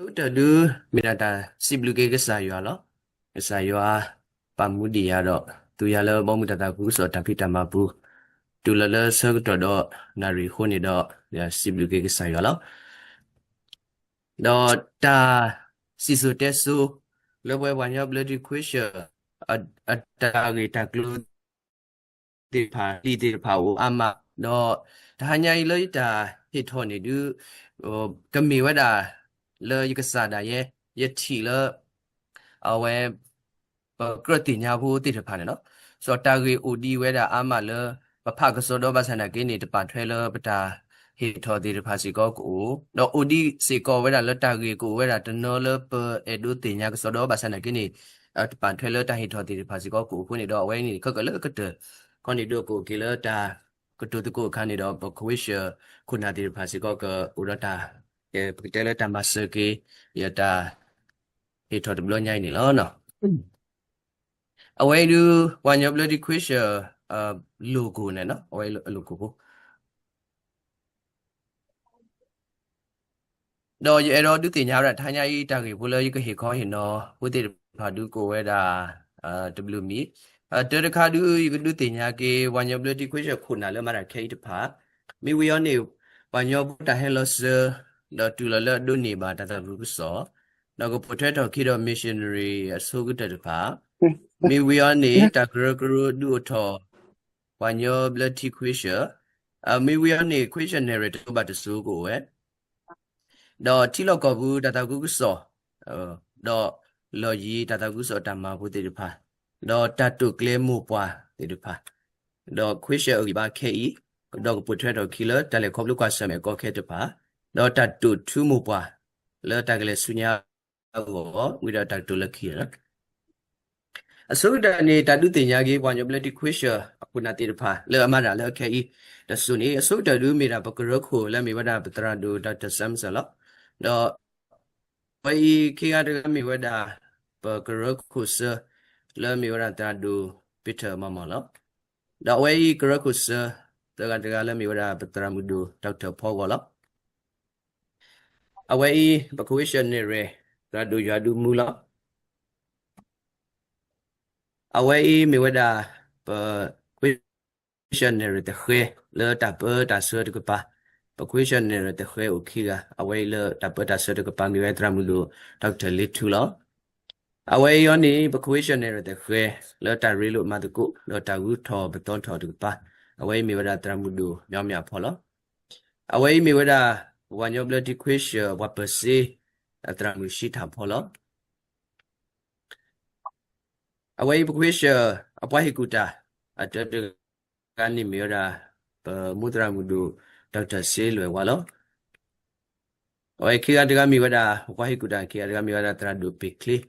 အဆိကတၢၢ်ဒု မ့ၢ်ဒၣ်တၢ်စံးဘျုးက့ၤကစၢ်ယွၤလီၤ. ကစၢ်ယွၤပာ်မူဒံးယၤဒီး သူယၤလၢဘီမုၢ်တၢ်သးခုကစီၣ်တၢ်ဖံးတၢ်မၤပူၤ, တုၤလီၤလၢဆၢကတီၢ်ဒီးနၣ်ရံၣ်အဃိန့ၣ်ဒီး စံးဘျုးက့ၤကစၢ်ယွၤလီၤ. ဒီးတၢ်စံၣ်စိၤတဲစိၤ လၢပဝဲပှၤကညီဘျၢထံခွ့ၡၢၣ် အတၢ်ဂ့ၢ်တၢ်ကျိၤသ့ၣ်တဖၣ် လံာ်သ့ၣ်တဖၣ်အိၣ်အါမး, ဒီးတဟါညါအံၤလၢယတၢ်ဟ့ၣ်ထီၣ်န့ၣ်ဒု ကမ့ၢ်ဝဲဒၣ် လၢယကစၢ်ဒၣ်ယဲ ယထံၣ်လၢ အဝဲ ပကြၢးသ့ၣ်ညါဖိသ့ၣ်တဖၣ်န့ၣ်လီၤ. စီၤတၢ်ဂ့ၢ်အိၣ်ဒံးဝဲဒၣ်အါမးလၢ ပဖးကစီဒီဘၣ်ဆၣ်နာ်က့န့ၣ် တပာ်ထွဲလၢပတၢ်ဟ့ၣ်ထီၣ်သ့ၣ်တဖၣ်စ့ၢ်ကီးကအိၣ်, ဒီးအိၣ်ဒံးစ့ၢ်ကီးဝဲဒၣ်လၢတၢ်ဂ့ၢ်ကအိၣ်ဝဲဒၣ်တနီၤလၢပအဲၣ်ဒိးသ့ၣ်ညါကစီဒီဘၣ်ဆၣ်နာ်က့န့ၣ် တပာ်ထွဲလၢတၢ်ဟ့ၣ်ထီၣ်သ့ၣ်တဖၣ်စ့ၢ်ကီးကအိၣ်အဃိန့ၣ်ဒီး အဝဲန့ၣ် ခဲကလၢကတၢၢ် ခီန့ၣ်ဒုကအိၣ်က့ၤလၢတၢ်ကတိၤသကိးအခါန့ၣ်ဒီး ပခွ့ၡၢၣ်ခိၣ်နၢ်သ့ၣ်တဖၣ်စ့ၢ်ကီးကအိၣ်ဒီးတၢ် ပကတဲလၢတၢ်မၤစၢၤက့ၤ ယတၢ်ဟ့ၣ်ထီၣ်တဘျီညါအံၤန့ၣ်လီၤ. အဝဲအံၤဒု ပှၤကညီဘျၢထံခွ့ၡၢၣ် အ logo န့ၣ် အဝဲအ logo ဖိ ဒီးယအဲၣ်ဒိးဒုးသ့ၣ်ညါဝဲဒၣ် တဟါညါအံၤ တၢ်ဂ့ၢ်ဖိလၢယကဟ့ၣ်ခီဟ့ၣ်နီၤ ဖိသ့ၣ်တဖၣ်ဒုကအိၣ်ဝဲဒၣ် တဘျုးမံၤ, တၢတခါဒု ယကဒုးသ့ၣ်ညါက့ၤ ပှၤကညီဘျၢထံခွ့ၡၢၣ်ခိၣ်နၢ်လၢမၤတၢ်ခဲအံၤတဖၣ်, မ့ၢ်ဝံၤအီၤန့ၣ် ပှၤကညီဖိတၢ်ဟဲလီၤစၢၤ ဒီးတုၤလီၤလၢအဒိးန့ၢ်ဘၣ်တၢ်သးခုကစီၣ်, ဒီးကပိာ်ထွဲထီၣ်ခံဒီး missionary အဆိကတၢၢ်တဖၣ်, မ့ၢ်ဝံၤအီၤန့ၣ် တၢ်ကရၢကရိဒုးအိၣ်ထီၣ် ပှၤကညီဘျၢထံခွ့ၡၢၣ်, မ့ၢ်ဝံၤအီၤန့ၣ် ခွ့ၡၢၣ်နဲၣ်ရွဲၣ်တစိၤဘၣ်တစိၤကအိၣ်ဝဲ ဒီးထံလီၢ်ကီၢ်ပူၤတၢ်သးခုကစီၣ်, ဒီးလီၢ်ယံၤတၢ်သးခုကစီၣ်တၢ်မၤဖိသ့ၣ်တဖၣ်, ဒီးတၢ်တိာ်ကျဲၤမိၢ်ပှၢ်သ့ၣ်တဖၣ်, ဒီးခွ့ၡၢၣ်အဂံၢ်ဘါခဲအံၤ, ဒီးကပိာ်ထွဲထီၣ်ခံလၢတၢ်လဲၤခီဖျိကွၢ်ဆၢၣ်မဲာ်ကီခဲတဖၣ်, ဒီးတၢ်တိာ်ထူမိၢ်ပှၢ် လၢတၢ်ကလဲၤဆူညါအဂီၢ်, ဝံၤဒီးတၢ်ကတိၤလၢခံလီၤ. အဆိကတၢၢ်န့ၣ် တၢ်ဒုးသ့ၣ်ညါက့ၤ ပှၤကညီဘျၢထံခွ့ၡၢၣ်အခိၣ်နၢ်သ့ၣ်တဖၣ် လၢအမၤတၢ်လၢအခဲအံၤ တစိၤန့ၣ် အဆိကတၢၢ်ဒုးမ့ၢ်ဒၣ်ပကရၢခိၣ်လၢမ့ၢ်ဝဲဒၣ်ပသရၣ်ဒိၣ် Doctor Samson လီၤ. ဒီး အဝဲအံၤခံဂၤတဂၤမ့ၢ်ဝဲဒၣ် ပကရၢခိၣ်စၢ လၢမ့ၢ်ဝဲဒၣ်သရၣ်ဒိၣ် Peter မီမီလီၤ. ဒီးအဝဲအံၤကရၢခိၣ်စၢ သၢဂၤတဂၤလၢမ့ၢ်ဝဲဒၣ်ပသရၣ်မုၣ်ဒိၣ် Doctor ဖီဂီၤလီၤ. အဝဲအံၤ ပခွ့ၡၢၣ်နဲၣ်ရွဲၣ် သရၣ်ဒိၣ်ယွၤဒုးမူလီၤ. အဝဲအံၤမ့ၢ်ဝဲဒၣ် ပခွ့ၡၢၣ်နဲၣ်ရွဲၣ်တဃဲ လၢတၢ်ပၢတၢ်ဆှၢတကပၤ, ပခွ့ၡၢၣ်နဲၣ်ရွဲၣ်တဃဲအိၣ်ခံဂၤ, အဝဲအံၤလၢတၢ်ပၢတၢ်ဆှၢတကပၤမ့ၢ်ဝဲသရၣ်မုၣ်ဒိၣ် Doctor လ့ထူလီၤ. အဝဲအံၤအီၤန့ၣ် ပခွ့ၡၢၣ်နဲၣ်ရွဲၣ်တဃဲ လၢတၢ်ရ့လိာ်မၤသကိး ဒီးတၢ်ဂုၤထီၣ်ပသီထီၣ်တကပၤ, အဝဲအံၤမ့ၢ်ဝဲဒၣ်သရၣ်မုၣ်ဒိၣ် ညီမၠၣ်ဖီလီၤ. အဝဲအံၤမ့ၢ်ဝဲဒၣ် ပှၤကညီဘျၢထံခွ့ၡၢၣ် ပှၤပၢၤစ့ သရၣ်မုၣ်ၡံထၣ်ဖီလီၤ. အဝဲအံၤပခွ့ၡၢၣ် အပှၤဟ့ၣ်ကူၣ်တၢ် အတၢတဂၤန့ၣ်မ့ၢ်ဝဲဒၣ် ပမိၢ်သရၣ်မုၣ်ဒိၣ် Doctor စ့လွဲၢ်ဝါလီၤ. အဝဲခံဂၤတဂၤမ့ၢ်ဝဲဒၣ် ပှၤဟ့ၣ်ကူၣ်တၢ်ခံဂၤတဂၤမ့ၢ်ဝဲဒၣ်သရၣ်ဒိၣ်ပ့ၤချ့,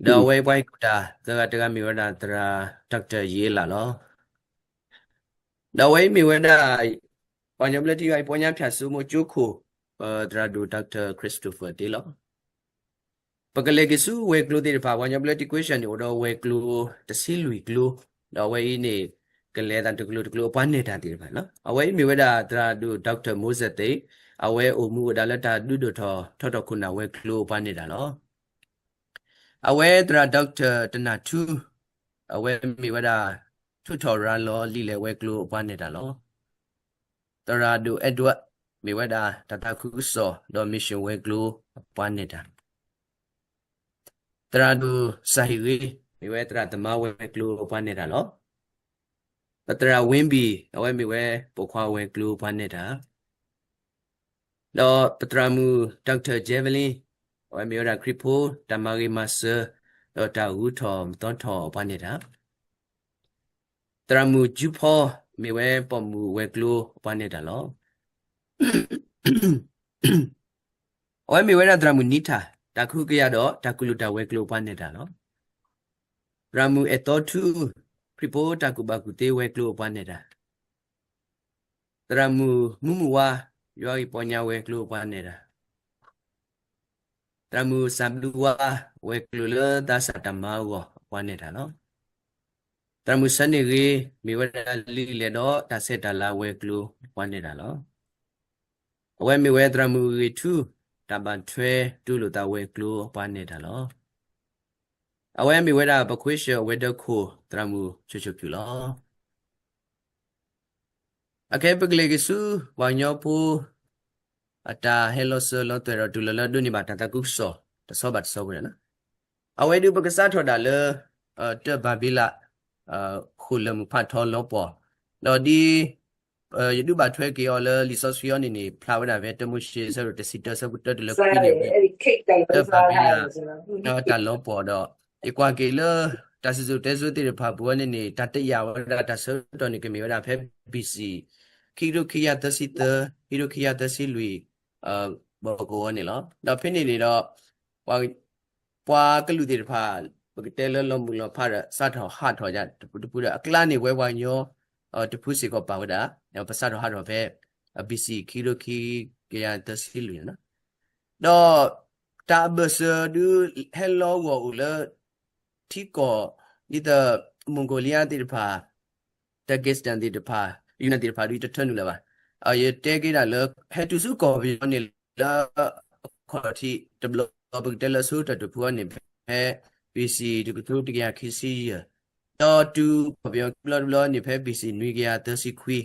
ဒီးအဝဲပှၤဟ့ၣ်ကူၣ်တၢ်သၢဂၤတဂၤမ့ၢ်ဝဲဒၣ်သရၣ် Doctor ယ့လးလီၤ. ဒီးအဝဲအံၤမ့ၢ်ဝဲဒၣ် ပှၤကညီဘျၢထံဂၤအံၤ ပီညါဖၠၣ်စိမိၤကၠိခိၣ် ပသရၣ်ဒိၣ် Doctor Christopher တ့လီၤ. ပကလဲၤက့ၤဆူဝဲၤကျိၤသ့ၣ်တဖၣ် ပှၤကညီဘျၢထံခွ့ၡၢၣ်န့ၣ် အိၣ်ဒီးဝဲၤကျိၤတဆံလွံၢ်ကျိၤ, ဒီးအဝဲအံၤန့ၣ် ကလဲၤသးတကျိၤတကျိၤအပှၤနဲၣ်တၢ်သ့ၣ်တဖၣ်လီၤ. အဝဲအံၤမ့ၢ်ဝဲဒၣ်သရၣ်ဒိၣ် Doctor Moses သ့ၣ်, အဝဲအိၣ်မူအိၣ်ဒါလၢတၢ်ဒုးဒိၣ်ထီၣ်ထီထီၣ်ခိၣ်နၢ်ဝဲၤကျိၤအပှၤနဲၣ်တၢ်လီၤ. အဝဲသရၣ် Doctor တနၢ်ထူ, အဝဲမ့ၢ်ဝဲဒၣ် ထူးထီၣ်ရၤလီၤလံာ်လဲၢ်ဝဲၤကျိၤအပှၤနဲၣ်တၢ်လီၤ. သရၣ်ဒိၣ် Edward မ့ၢ်ဝဲဒၣ်တၢ်သးခုကစီၣ် ဒီး mission ဝဲၤကျိၤအပှၤနဲၣ်တၢ်, သရၣ်ဒိၣ်စၢ်ဟံၣ်ဂ့ၤ မ့ၢ်ဝဲသရၣ်သမါဝဲၤကျိၤအပှၤနဲၣ်တၢ်လီၤ. ပသရၣ်ဝ့ဘံၣ် အဝဲမ့ၢ်ဝဲပိာ်ခွါဝဲၤကျိၤအပှၤနဲၣ်တၢ် ဒီးပသရၣ်မုၣ် Doctor Javelin အဝဲမ့ၢ်ဝဲဒၣ်ခရံာ်ဖိတၢ်မၤဂ့ၤမၤစၢၤ ဒီးတၢ်ဂုၤထီၣ်ပသီထီၣ်အပှၤနဲၣ်တၢ်, သရၣ်မုၣ်ကၠူဖီ မ့ၢ်ဝဲပိာ်မုၣ်ဝဲၤကျိၤအပှၤနဲၣ်တၢ်လီၤ. အဝဲမ့ၢ်ဝဲဒၣ်သရၣ်မုၣ်နံထၢ် တၢ်ကဟုကယာ်ဒီးတၢ်ကူၣ်လိာ်တၢ်ဝဲၤကျိၤအပှၤနဲၣ်တၢ်လီၤ. သရၣ်မုၣ်အဲၣ်သီထူ ခရံာ်ဖိတၢ်ကူၣ်ဘၣ်ကူၣ်သ့ဝဲၤကျိၤအပှၤနဲၣ်တၢ်, သရၣ်မုၣ်မူမူဝါ ယွၤဂ့ၢ်ပီညါဝဲၤကျိၤအပှၤနဲၣ်တၢ်, သရၣ်မုၣ်စၢ်ဘျုးဝါ ဝဲၤကျိၤလၢသးစၢ်တၢ်မၤအဂီၢ်အပှၤနဲၣ်တၢ်လီၤ. သရၣ်မုၣ်ဆၢန့ၢ်ဂ့ၤ မ့ၢ်ဝဲဒၣ်လံာ်လဲၢ်ဒီးတၢ်ဆဲးတၢ်လၤဝဲၤကျိၤအပှၤနဲၣ်တၢ်လီၤ. အဝဲမ့ၢ်ဝဲသရၣ်မုၣ်ဂ့ၤထူ တၢ်ဘၣ်ထွဲတူၢ်လိာ်သးဝဲၤကျိၤပှၤနဲၣ်တၢ်လီၤ. အဝဲမ့ၢ်ဝဲဒၣ်ပခွ့ၡၢၣ်ဝဲၤဒၢခိၣ် သရၣ်မုၣ်ဆိၣ်ဆိၣ်ဖၠူၣ်လီၤ. အခဲအံၤပကလဲၤက့ၤဆူ ပှၤကညီဖိ အတၢ်ဟဲလီၤစၢၤလီၤသွဲၣ်ဒီး တုၤလီၤလၢဒိးန့ၢ်ဘၣ်တၢ်သးခုကစီၣ် တဆီဘၣ်တဆီဝဲန့ၣ်လီၤ. အဝဲဒုးပကစးထီၣ်ဒၣ်လၢ တၢ်ဘၤဘ့လး ဃိၣ်လၢၢ်မုၢ်ဖးထီလီၤပှီၢ်, ဒီးဒ် ယဒုးဘၣ်ထွဲက့ၤအီၤလၢလံာ်စီဆှံအံၤန့ၣ်န့ၣ် ဖျါဝဲဒၣ်ဖဲတၢမိၤၡ့ အဆၢဒိၣ်တဆံတၢ အဆၢဖိတၢတုၤလၢခွံန့ၣ်ဝဲ တၢ်ဘၤဘ့လး ဒီးတၢ်လီၤပှီၢ်ဒီး ယကွၢ်က့ၤလၢ တၢ်စံၣ်စိၤတဲစိၤသ့ၣ်တဖၣ်အပူၤန့ၣ်န့ၣ် တၢ်တယာ်ဝဲဒၣ်တၢ်ဆၢကတီၢ်န့ၣ် ကမ့ၢ်ဝဲဒၣ်ဖဲ ဘီၣ်စံၣ် ခံကထိခံကယၤသၢဆံသၢ ခံကထိခံကယၤသၢဆံလွံၢ် ဘၣ်ကဝီၤန့ၣ်လီၤ. ဒီးဖဲန့ၣ်န့ၣ်ဒီး ပှၤကလုာ်သ့ၣ်တဖၣ် ပကတဲလၢလီၤမုၢ်လီၤဖးဒီး စးထီၣ်ဟးထီၣ်ယၤတပူၤတပူၤဒီး အကျါန့ၣ်ဝဲပှၤကညီ တဖုစ့ၢ်ကီးပာ်ဝဲဒၣ် ပစးထီၣ်ဟးထီၣ်ဖဲ ဘီၣ်စံၣ် ခံကထိခံကယၤသၢဆံလွံၢ်န့ၣ်လီၤ. ဒီး တၢ်အဘၢၣ်စၢၤဒုးဟဲလီၤဂီၢ်အိၣ်လၢ ထံကီၢ် ဒ်သိး Mongolia သ့ၣ်တဖၣ် Tajikistan သ့ၣ်တဖၣ် ယူနန်သ့ၣ်တဖၣ်ဒုးတထၢနုာ်လၢၤဘၣ်. ယတဲက့ၤဒၣ်လၢ ဟဲတုၤဆူကီၢ်ပယီၤန့ၣ်လၢ အခီၣ်ထံးတဘျီ ပကတဲလၢဆူတၢ်တဖုအံၤန့ၣ် ဖဲ ဘီၣ်စံၣ် တကထိတကယၤခံဆံယဲၢ်, ဒီးတုၤကီၢ်ပယီၤခံဘျီတဘျီန့ၣ် ဖဲ ဘီၣ်စံၣ် နွံကယၤသၢဆံခွံ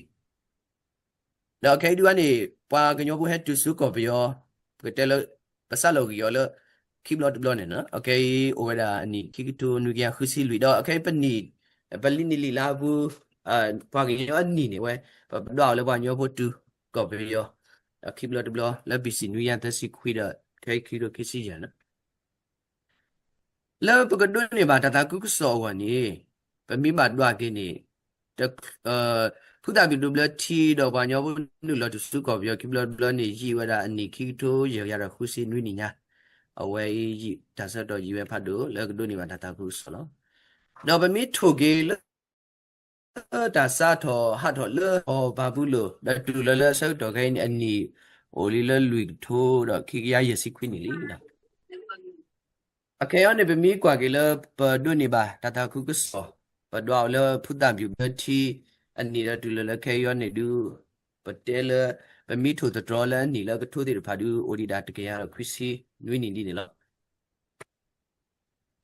ဒီးခဲအံၤဒုးန့ၣ် ပှၤကညီဖိဟဲတုၤဆူကီၢ်ပယီၤ ပကတဲလၢ ပစးလီၤဂံၢ်အီၤလၢ ခံဘျီတဘျီန့ၣ်လီၤ. အခဲအံၤအိၣ်ဝဲဒၣ်အနံၣ်ခံကထိနွံကယၤဃုဆံလွံၢ် ဒီးအခဲအံၤပနံၣ် ပလံနံၣ်လံာ်လါအပူၤ ပှၤကညီအနံၣ်န့ၣ်ဝဲ ပဒွးအီၤလၢပှၤကညီဖိတုၤကီၢ်ပယီၤ ခံဘျီတဘျီ လၢ ဘီၣ်စံၣ် နွံကယၤသၢဆံခွံဒီး ခဲအံၤခံကထိခံဆံယဲၢ်န့ၣ်လီၤ. လၢပကဒိးန့ၢ်ဘၣ်တၢ်သးခုကစီၣ်အဂီၢ်န့ၣ် ပမ့ၢ်ဘၣ်ဒွးက့ၤန့ၣ် ဖုသၣ်ဘံၣ်ဒိဘျၢထံဒီးပှၤကညီဖိနုာ်လီၤတုၤဆူကီၢ်ပယီၤခံဘျီတဘျီန့ၣ် ယံာ်ဝဲဒၣ်အနံၣ်ခံကထိယဲၢ်ကယၤဒီးဃုဆံနွံနံၣ်ညါ, အဝဲအံၤယံာ်တၢ်ဆၢကတီၢ်ယံာ်ဝဲဖးဒိၣ်လၢကဒိးန့ၢ်ဘၣ်တၢ်သးခုကစီၣ်လီၤ. ဒီးပမ့ၢ်ထိၣ်က့ၤလၢ တၢ်စးထီၣ်ဟးထီၣ်လၢကီၢ်ဘၤဘူလိၣ် ဒီးတုၤလီၤလၢအဆၢကတီၢ်ခဲအံၤန့ၣ် အနံၣ်အိၣ်လံလၢလွံၢ်ကထိဒီးခံကယၤယဲၢ်ဆံခွံနံၣ်လံ. အခဲအံၤန့ၣ် ပမ့ၢ်ကွၢ်က့ၤလၢပဒိးန့ၢ်ဘၣ်တၢ်သးခုကစီၣ် ပဒွးအီၤလၢဖုသၣ်ဘံၣ်ဒိဘျၢထံ အနံၣ်ဒီးတုၤလီၤလၢခဲအံၤန့ၣ်ဒုး ပတဲလၢ ပမ့ၢ်ထိၣ်သတြီၤလၢအနံၣ်လၢကထိသ့ၣ်တဖၣ်ဒုး အိၣ်ဒံးဒၣ်တကယၤဒီးခွံဆံနွံနံၣ်ဒ်န့ၣ်လီၤ.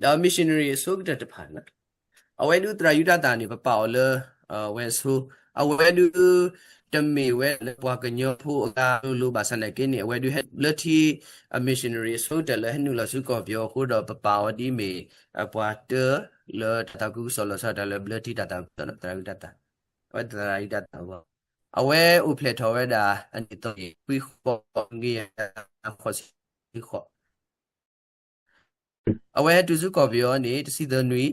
ဒီး missionary အဆိကတၢၢ်တဖၣ်န့ၣ် အဝဲဒုးသရၣ်ယူဒၤသၣ်န့ၣ် ပပာ်အီၤလၢ ဝဲအဆိ အဝဲဒုး တမ့ၢ်ဝဲလၢပှၤကညီဖိအဂၤလိၤလိၤဘၣ်ဆၣ်နာ်က့န့ၣ် အဝဲဒုးဟဲဘျၢထံ အ missionary အဆိကတၢၢ်လၢဟဲနုာ်လီၤဆူကီၢ်ပယီၤအဃိဒီး ပပာ်အီၤဒ်မ့ၢ် ပှၤတၢလၢတၢ်သးခုကစီၣ်လီၤဆီဒၣ်တၢ်လၢဘျၢထံတၢ်သးခုကစီၣ် သရၣ်ယူဒၤသၣ်, အဝဲသရၣ်ယူဒၤသၣ်အဂီၢ် အဝဲအိၣ်ဖျဲၣ်ထီၣ်ဝဲဒၣ်အနံၣ်သီ ခွံဃိးနွံကယၤဃိးဆံဃိး အဝဲဟဲတုၤဆူကီၢ်ပယီၤန့ၣ် တဆံသၢနွံ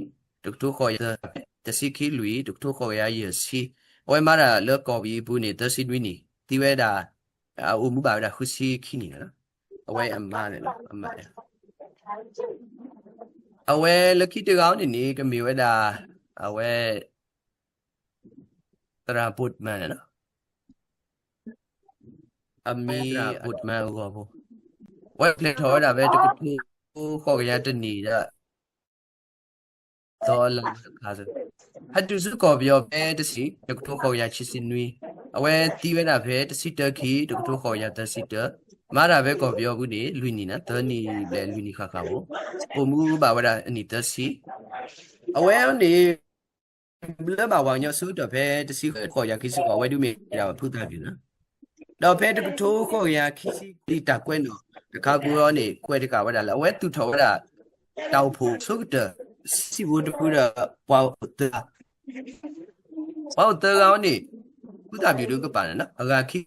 တကထိဃိးကယၤသၢ, တဆံခံလွံၢ် တကထိဃိးကယၤယဲၢ်ဆံ, အဝဲမၤတၢ်လၢကီၢ်ပယီၤအပူၤန့ၣ် သၢဆံနွံနံၣ်, သံဝဲဒၣ် အအိၣ်မူဘၣ်ဝဲဒၣ်ဃုဆံခံနံၣ်န့ၣ်လီၤ. အဝဲအမါန့ၣ်လီၤ, အမါ အဝဲလၢခံတဂၤအံၤန့ၣ်န့ၣ် ကမ့ၢ်ဝဲဒၣ် အဝဲ သရၣ် Boatman န့ၣ်လီၤ. အမံၤသရၣ် Boatman အဂီၢ်ဖိ, အဝဲဖျဲၣ်ထီၣ်ဝဲဒၣ်ဖဲတကထိဃိးကယၤတနံၣ်ဒီး သီလါလၢအခါ, ဟဲတုၤဆူကီၢ်ပယီၤဖဲတဆံ တကထိဃိးကယၤခံဆံနွံ, အဝဲသံဝဲဒၣ်ဖဲတဆံတၢခံ တကထိဃိးကယၤသၢဆံတၢ, မၤတၢ်ဖဲကီၢ်ပယီၤပူၤန့ၣ် လွံၢ်နံၣ်န့ၣ်, သၢနံၣ်ဘျဲၣ်လွံၢ်နံၣ်ဃၣ်ဃၣ်ဖိ, အိၣ်မူဘၣ်ဝဲဒၣ်အနံၣ်သၢဆံ, အဝဲန့ၣ် ဘျၢဘၣ်ပှၤကညီဆၢကတီၢ်ဖဲတဆံဃိး တကထိဃိးကယၤခံဆံဃိး အဝဲဒုးမ့ၢ်ဒၣ်ဖုသၣ်ဘံၣ်န့ၣ်လီၤ. ဒီးဖဲတကထိဃိးကယၤခံဆံခွံတၢ်ကွဲးနီၣ်တခါအပူၤအံၤန့ၣ် ကွဲးတကးဝဲဒၣ်လၢ အဝဲသူၣ်ထီၣ်ဝဲဒၣ် တၢ်အိၣ်ဖှိၣ်အဆိကတၢၢ် ဆံးဖိတဖုဒီးပှၤအိၣ်သၢဂၤ, ပှၤအိၣ်သၢဂၤအံၤန့ၣ် ဖုသၣ်ဘံၣ်ဒုးကပာ်န့ၣ်လီၤ. အဂၤခံ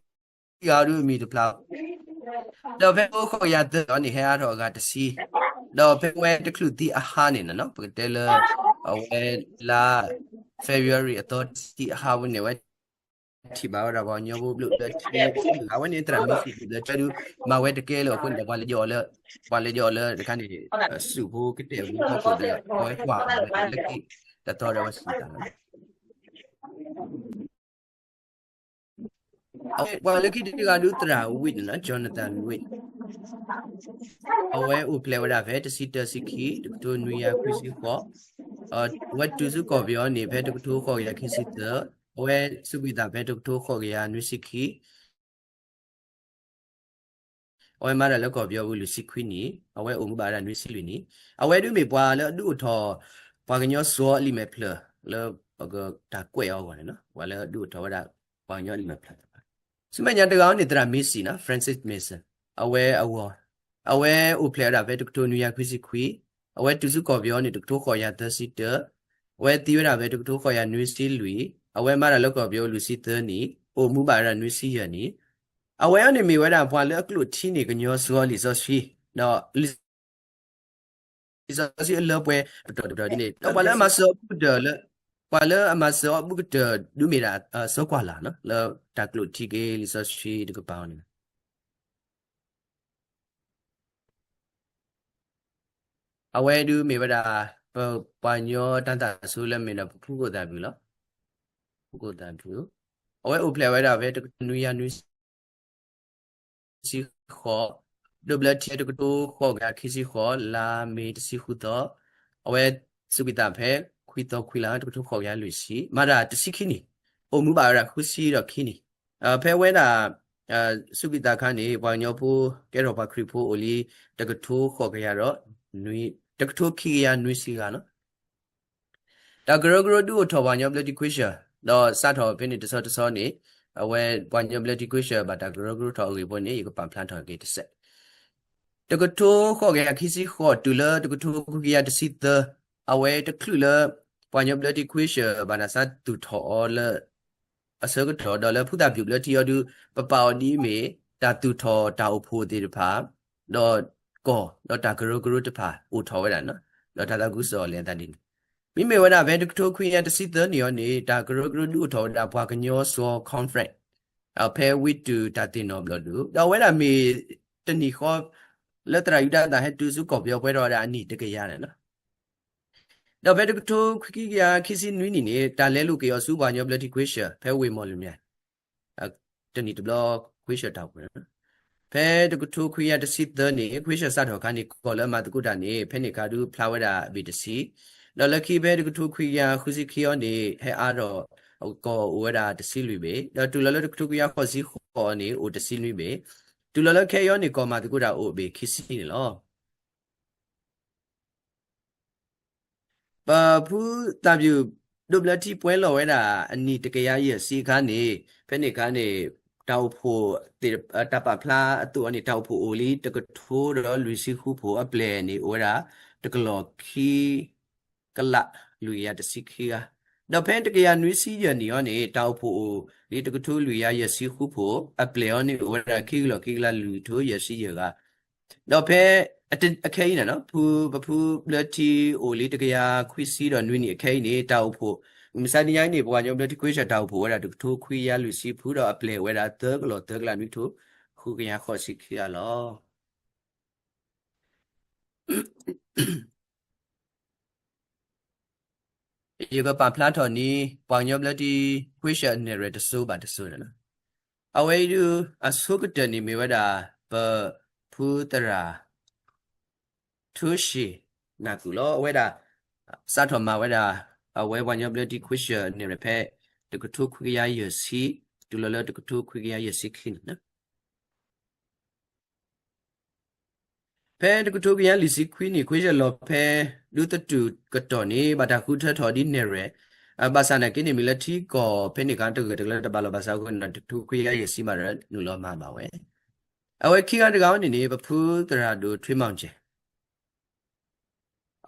ဂၤဒုးမံၤတဖျါ, ဒီးဖဲတကထိဃိးကယၤသၢအံၤန့ၣ် ဟဲအါထီၣ်အဂၤတဆံ, ဒီးဖဲဝဲတချုးသံအဟါန့ၣ်န့ၣ် ပကတဲလၢ အဝဲလါ February အသီတဆံအဟါဝဲန့ၣ် အဝဲထံၣ်ဘၣ်ဝဲဒၣ်ပှၤကညီဖိဘျၢထံ အဝဲန့ၣ်သရၣ်မံၤစံၣ်ဘျၢထံဒုး မၤဝဲတကဲလၢၤအဃိန့ၣ် ပှၤလဲၤယီၤအီၤလၢ ပှၤလဲၤယီၤအီၤလၢတခါန့ၣ် စူၣ်ဖိကတဲာ်ဖိဟီၣ်ခိၣ်ဒီး အဝဲကွၢ်လၢခံတသီဒီးအဝဲစံးတၢ်လီၤ. အဝဲပှၤလၢခံတဂၤဒုးသရၣ် Witt န့ၣ်လီၤ, Jonathan Witt, အဝဲအိၣ်ဖျဲၣ်ဝဲဒၣ်ဖဲတဆံတၢဆံခံ တကထိနွံကယၤခွံဆံဃိး, အဝဲတုၤဆူကီၢ်ပယီၤန့ၣ် ဖဲတကထိဃိးကယၤခံဆံသၢ, အဝဲစူးကွံာ်သးဖဲတကထိဃိးကယၤနွံဆံခံ, အဝဲမၤတၢ်လၢကီၢ်ပယီၤပူၤလွံၢ်ဆံခွံနံၣ်, အဝဲအိၣ်မူဘၣ်ဝဲဒၣ်နွံဆံလွံၢ်နံၣ်, အဝဲဒုးမ့ၢ်ပှၤလၢအဒုးအိၣ်ထီၣ် ပှၤကညီစီၤအလံာ်မဲာ်ဖျၢၣ်လၢ ပကတၢ်ကွဲးအီၤအဂီၢ်န့ၣ်လီၤ. ပှၤလၢအဒုးအိၣ်ထီၣ်ဝဲဒၣ် ပှၤကညီအလံာ်မဲာ်ဖျၢၣ်တဖၣ်, ဆူမဲာ်ညါတဂၤအံၤန့ၣ် သရၣ် Mason နီၤ, Francis Mason, အဝဲအဂီၢ်, အဝဲအိၣ်ဖျဲၣ်ဝဲဒၣ်ဖဲတကထိနွံကယၤခွံဆံခွံ, အဝဲတုၤဆူကီၢ်ပယီၤန့ၣ် တကထိဃိးကယၤသၢဆံတၢ, အဝဲသံဝဲဒၣ်ဖဲတကထိဃိးကယၤနွံဆံလွံၢ်, အဝဲမၤတၢ်လၢကီၢ်ပယီၤလွံၢ်ဆံသၢနံၣ်, အိၣ်မူဘၣ်ဝဲဒၣ်နွံဆံယဲၢ်နံၣ်, အဝဲအံၤန့ၣ်မ့ၢ်ဝဲဒၣ်ပှၤလၢအကျိၣ်ထံန့ၢ်ကညီစီၤလံာ်စီဆှံ, ဒီးလံာ်စီဆှံအလၢပှဲၤပတီၢ်တပတီၢ်ဒ်န့ၣ်, ဒီးပှၤလၢအမၤစၢၤအီၤဘူးကတၢၢ်လၢ, ပှၤလၢအမၤစၢၤအီၤဘူးကတၢၢ်ဒုးမ့ၢ်ဒၣ် စီၤကွၢ်လၢ်နီၤ, လၢတၢ်ကျိၣ်ထံက့ၤလံာ်စီဆှံတကပၤအံၤန့ၣ် အဝဲဒုးမ့ၢ်ဝဲဒၣ် ပပှၤကညီတၢ်သးစူၤလၢမ့ၢ်ဒီးပဖုကိၣ်သၣ်ဖုၣ်လီၤ. ဖုကိၣ်သၣ်ဖုၣ်, အဝဲအိၣ်ဖျဲၣ်ဝဲဒၣ်ဖဲတကထိနွံကယၤနွံဆံဃိး, ဒိးဘျၢထံတကထိဃိးကယၤခံဆံဃိး, လါမ့ၤတဆံဃုသီ, အဝဲစူးကွံာ်သးဖဲခွံသီခွံလါ တကထိဃိးကယၤလွံၢ်ဆံ, မၤတၢ်တဆံခံနံၣ်, အိၣ်မူဘၣ်ဝဲဒၣ်ဃုဆံဒီးခံနံၣ်, ဖဲဝဲဒၣ် စူးကွံာ်သးခါန့ၣ် ပှၤကညီဖိ ကဲထီၣ်ပှၤခရံာ်ဖိအိၣ်လံ တကထိဃိးကယၤဒီး တကထိခံကယၤနွံဆံဂၤလီၤ. တၢ်ကရၢကရိဒုးအိၣ်ထီၣ်ပှၤကညီဘျၢထံခွ့ၡၢၣ် ဒီးစးထီၣ်ဖဲန့ၣ်တဆီတဆီန့ၣ်, အဝဲပှၤကညီဘျၢထံခွ့ၡၢၣ်ဘၣ်တၢ်ကရၢကရိထီၣ်အဂ့ၢ်ဖိန့ၣ် ယကပာ်ဖျါထီၣ်က့ၤတစဲး. တကထိဃိးကယၤခံဆံဃိးတုၤလၢတကထိခွံကယၤတဆံသၢ, အဝဲတချုးလၢ ပှၤကညီဘျၢထံခွ့ၡၢၣ်ဘၣ်တၢ်စးသူၣ်ထီၣ်အီၤလၢ အဆၢကတီၢ် ဒီးလၢဖုသၣ်ဖုၣ်ဘျၢထံအီၤဒုး ပပာ်အီၤဒ်အမ့ၢ် တၢ်သူၣ်ထီၣ်တၢ်အိၣ်ဖှိၣ်သ့ၣ်တဖၣ်, ဒီးကီၢ် ဒီးတၢ်ကရၢကရိတဖၣ်အိၣ်ထီၣ်ဝဲဒၣ်, ဒီးတၢ်သးခုကစီၣ်အီၤလဲၤအသးဒ်န့ၣ်, မ့မ့ၢ်ဝဲဒၣ်ဖဲတကထိခွံကယၤတဆံသၢနံၣ်အံၤန့ၣ် တၢ်ကရၢကရိဒုးအိၣ်ထီၣ်ဝဲဒၣ်ပှၤကညီစီၤ conference ဖဲဝ့ၢ်တုၢ်တၢ်သ့ၣ်နီၣ်ဘျီၣ်ဒုး ဒီးအဝဲဒၣ်မ့ၢ်တနံၣ်ဃီ လၢသရၣ်ယူဒၤသၣ်ဟဲတုၤဆူကီၢ်ပယီၤပှဲၤထီၣ်ဝဲဒၣ်အနံၣ်တကယၤန့ၣ်လီၤ. ဒီးဖဲတကထိခွံကယၤခံဆံနွံနံၣ်န့ၣ် တၢ်လဲၤလိာ်က့ၤအီၤဆူပှၤကညီဘျၢထံခွ့ၡၢၣ် ဖဲဝ့ၢ်မီၢ်လမၠဲၣ်, တနံၣ်တဘျီ ခွ့ၡၢၣ်တၢ်အိၣ်ဖှိၣ်, ဖဲတကထိခွံကယၤတဆံသၢနံၣ် ခွ့ၡၢၣ်စးထီၣ်အခါန့ၣ် ကီၢ်လၢအမၤသကိးတၢ်န့ၣ် ဖဲန့ၣ်အခါဒုးဖျါဝဲဒၣ်ဘ့ၣ်တဆံ, ဒီးလၢခံဖဲတကထိခွံကယၤဃုဆံခံအံၤန့ၣ် ဟဲအါထီၣ် ကီၢ်အိၣ်ဝဲဒၣ်တဆံလွံၢ်ဘ့ၣ်, ဒီးတုၤလီၤလၢတကထိခွံကယၤဃိးဆံဃိးအံၤန့ၣ် အိၣ်တဆံနွံဘ့ၣ်, တုၤလီၤလၢခဲအံၤန့ၣ် ကီၢ်မၤသကိးတၢ်အိၣ်ဘ့ၣ်ခံဆံန့ၣ်လီၤ. ပဖုသၣ်ဖုၣ်ဒိးဘျၢထံပှဲၤလီၤဝဲဒၣ် အနံၣ်တကယၤယဲၢ်ဆံအခါန့ၣ်, ဖဲန့ၣ်အခါန့ၣ် တၢ်အိၣ်ဖှိၣ်သ့ၣ် တၢ်ပာ်ဖျါအသိးအံၤန့ၣ် တၢ်အိၣ်ဖှိၣ်အိၣ်လံတကထိဒီးလွံၢ်ဆံဃုဖှိၣ်အပျဲၢ်န့ၣ် အိၣ်ဝဲဒၣ် တကလီၢ်ခံ ကလးလွံၢ်ကယၤတဆံခံဂၤ, ဒီးဖဲတကယၤနွံဆံယဲၢ်နံၣ်အံၤန့ၣ် တၢ်အိၣ်ဖှိၣ်အိၣ်လံတကထိလွံၢ်ကယၤယဲၢ်ဆံဃုဖှိၣ် အပျဲၢ်အံၤန့ၣ် အိၣ်ဝဲဒၣ်ခံကလီၢ်ခံကလးလွံၢ်ကထိယဲၢ်ဆံယဲၢ်ဂၤ, ဒီးဖဲ အခဲအံၤန့ၣ် ဖု ပဖုဘျၢထံအိၣ်လံတကယၤခွံဆံဒီးနွံနံၣ်အခဲအံၤန့ၣ် တၢ်အိၣ်ဖှိၣ် မုၢ်မဆါတနံၤညါအံၤန့ၣ် ပှၤကညီဘျၢထံခွ့ၡၢၣ်တၢ်အိၣ်ဖှိၣ်ဝဲဒၣ်တကထိခွံကယၤလွံၢ်ဆံဖု ဒီးအပျဲၢ်ဝဲဒၣ်သၢကလီၢ်သၢကလးနွံကထိ ဃုကယၤဃိးဆံခံဂၤလီၤ. ယကပာ်ဖျါထီၣ်န့ၣ် ပှၤကညီဘျၢထံခွ့ၡၢၣ်အနဲၣ်ရွဲၣ်တစိၤဘၣ်တစိၤန့ၣ်လီၤ. အဝဲအံၤဒုး အဆိကတၢၢ်န့ၣ်မ့ၢ်ဝဲဒၣ် ပဖုသရၣ် ထူရှံၣ်နၢ်ကူၣ်လီၤ. အဝဲဒၣ် စးထီၣ်မၤဝဲဒၣ် အဝဲပှၤကညီဘျၢထံခွ့ၡၢၣ်နဲၣ်ရွဲၣ်ဖဲ တကထိခွံကယၤယဲၢ်ဆံ တုၤလီၤလၢတကထိခွံကယၤယဲၢ်ဆံခံန့ၣ်လီၤ. ဖဲတကထိခွံကယၤလွံၢ်ဆံခွံနံၣ် ခွ့ၡၢၣ်လီၤဖဲ ဒူသတူၢ်ကတီၢ်န့ၣ် ဘၣ်တၢ်ဃုထၢထီၣ်ဒ်နဲၣ်ရွဲၣ်, ဘၣ်ဆၣ်နာ်က့န့ၣ် မ့ၢ်လၢထံကီၢ်ဖဲန့ၣ်အခါ တဂၢၢ်တကျၢၤတဘၣ်လီၤ. ဘၣ်ဆၣ်အဃိန့ၣ် တကထိခွံကယၤယဲၢ်ဆံမးဒီး နုာ်လီၤမၤဘၣ်ဝဲ. အဝဲခံဂၤတဂၤအံၤန့ၣ်န့ၣ် ပဖုသရၣ်ဒိၣ်ထွ့မီၣ်ကၠဲၣ်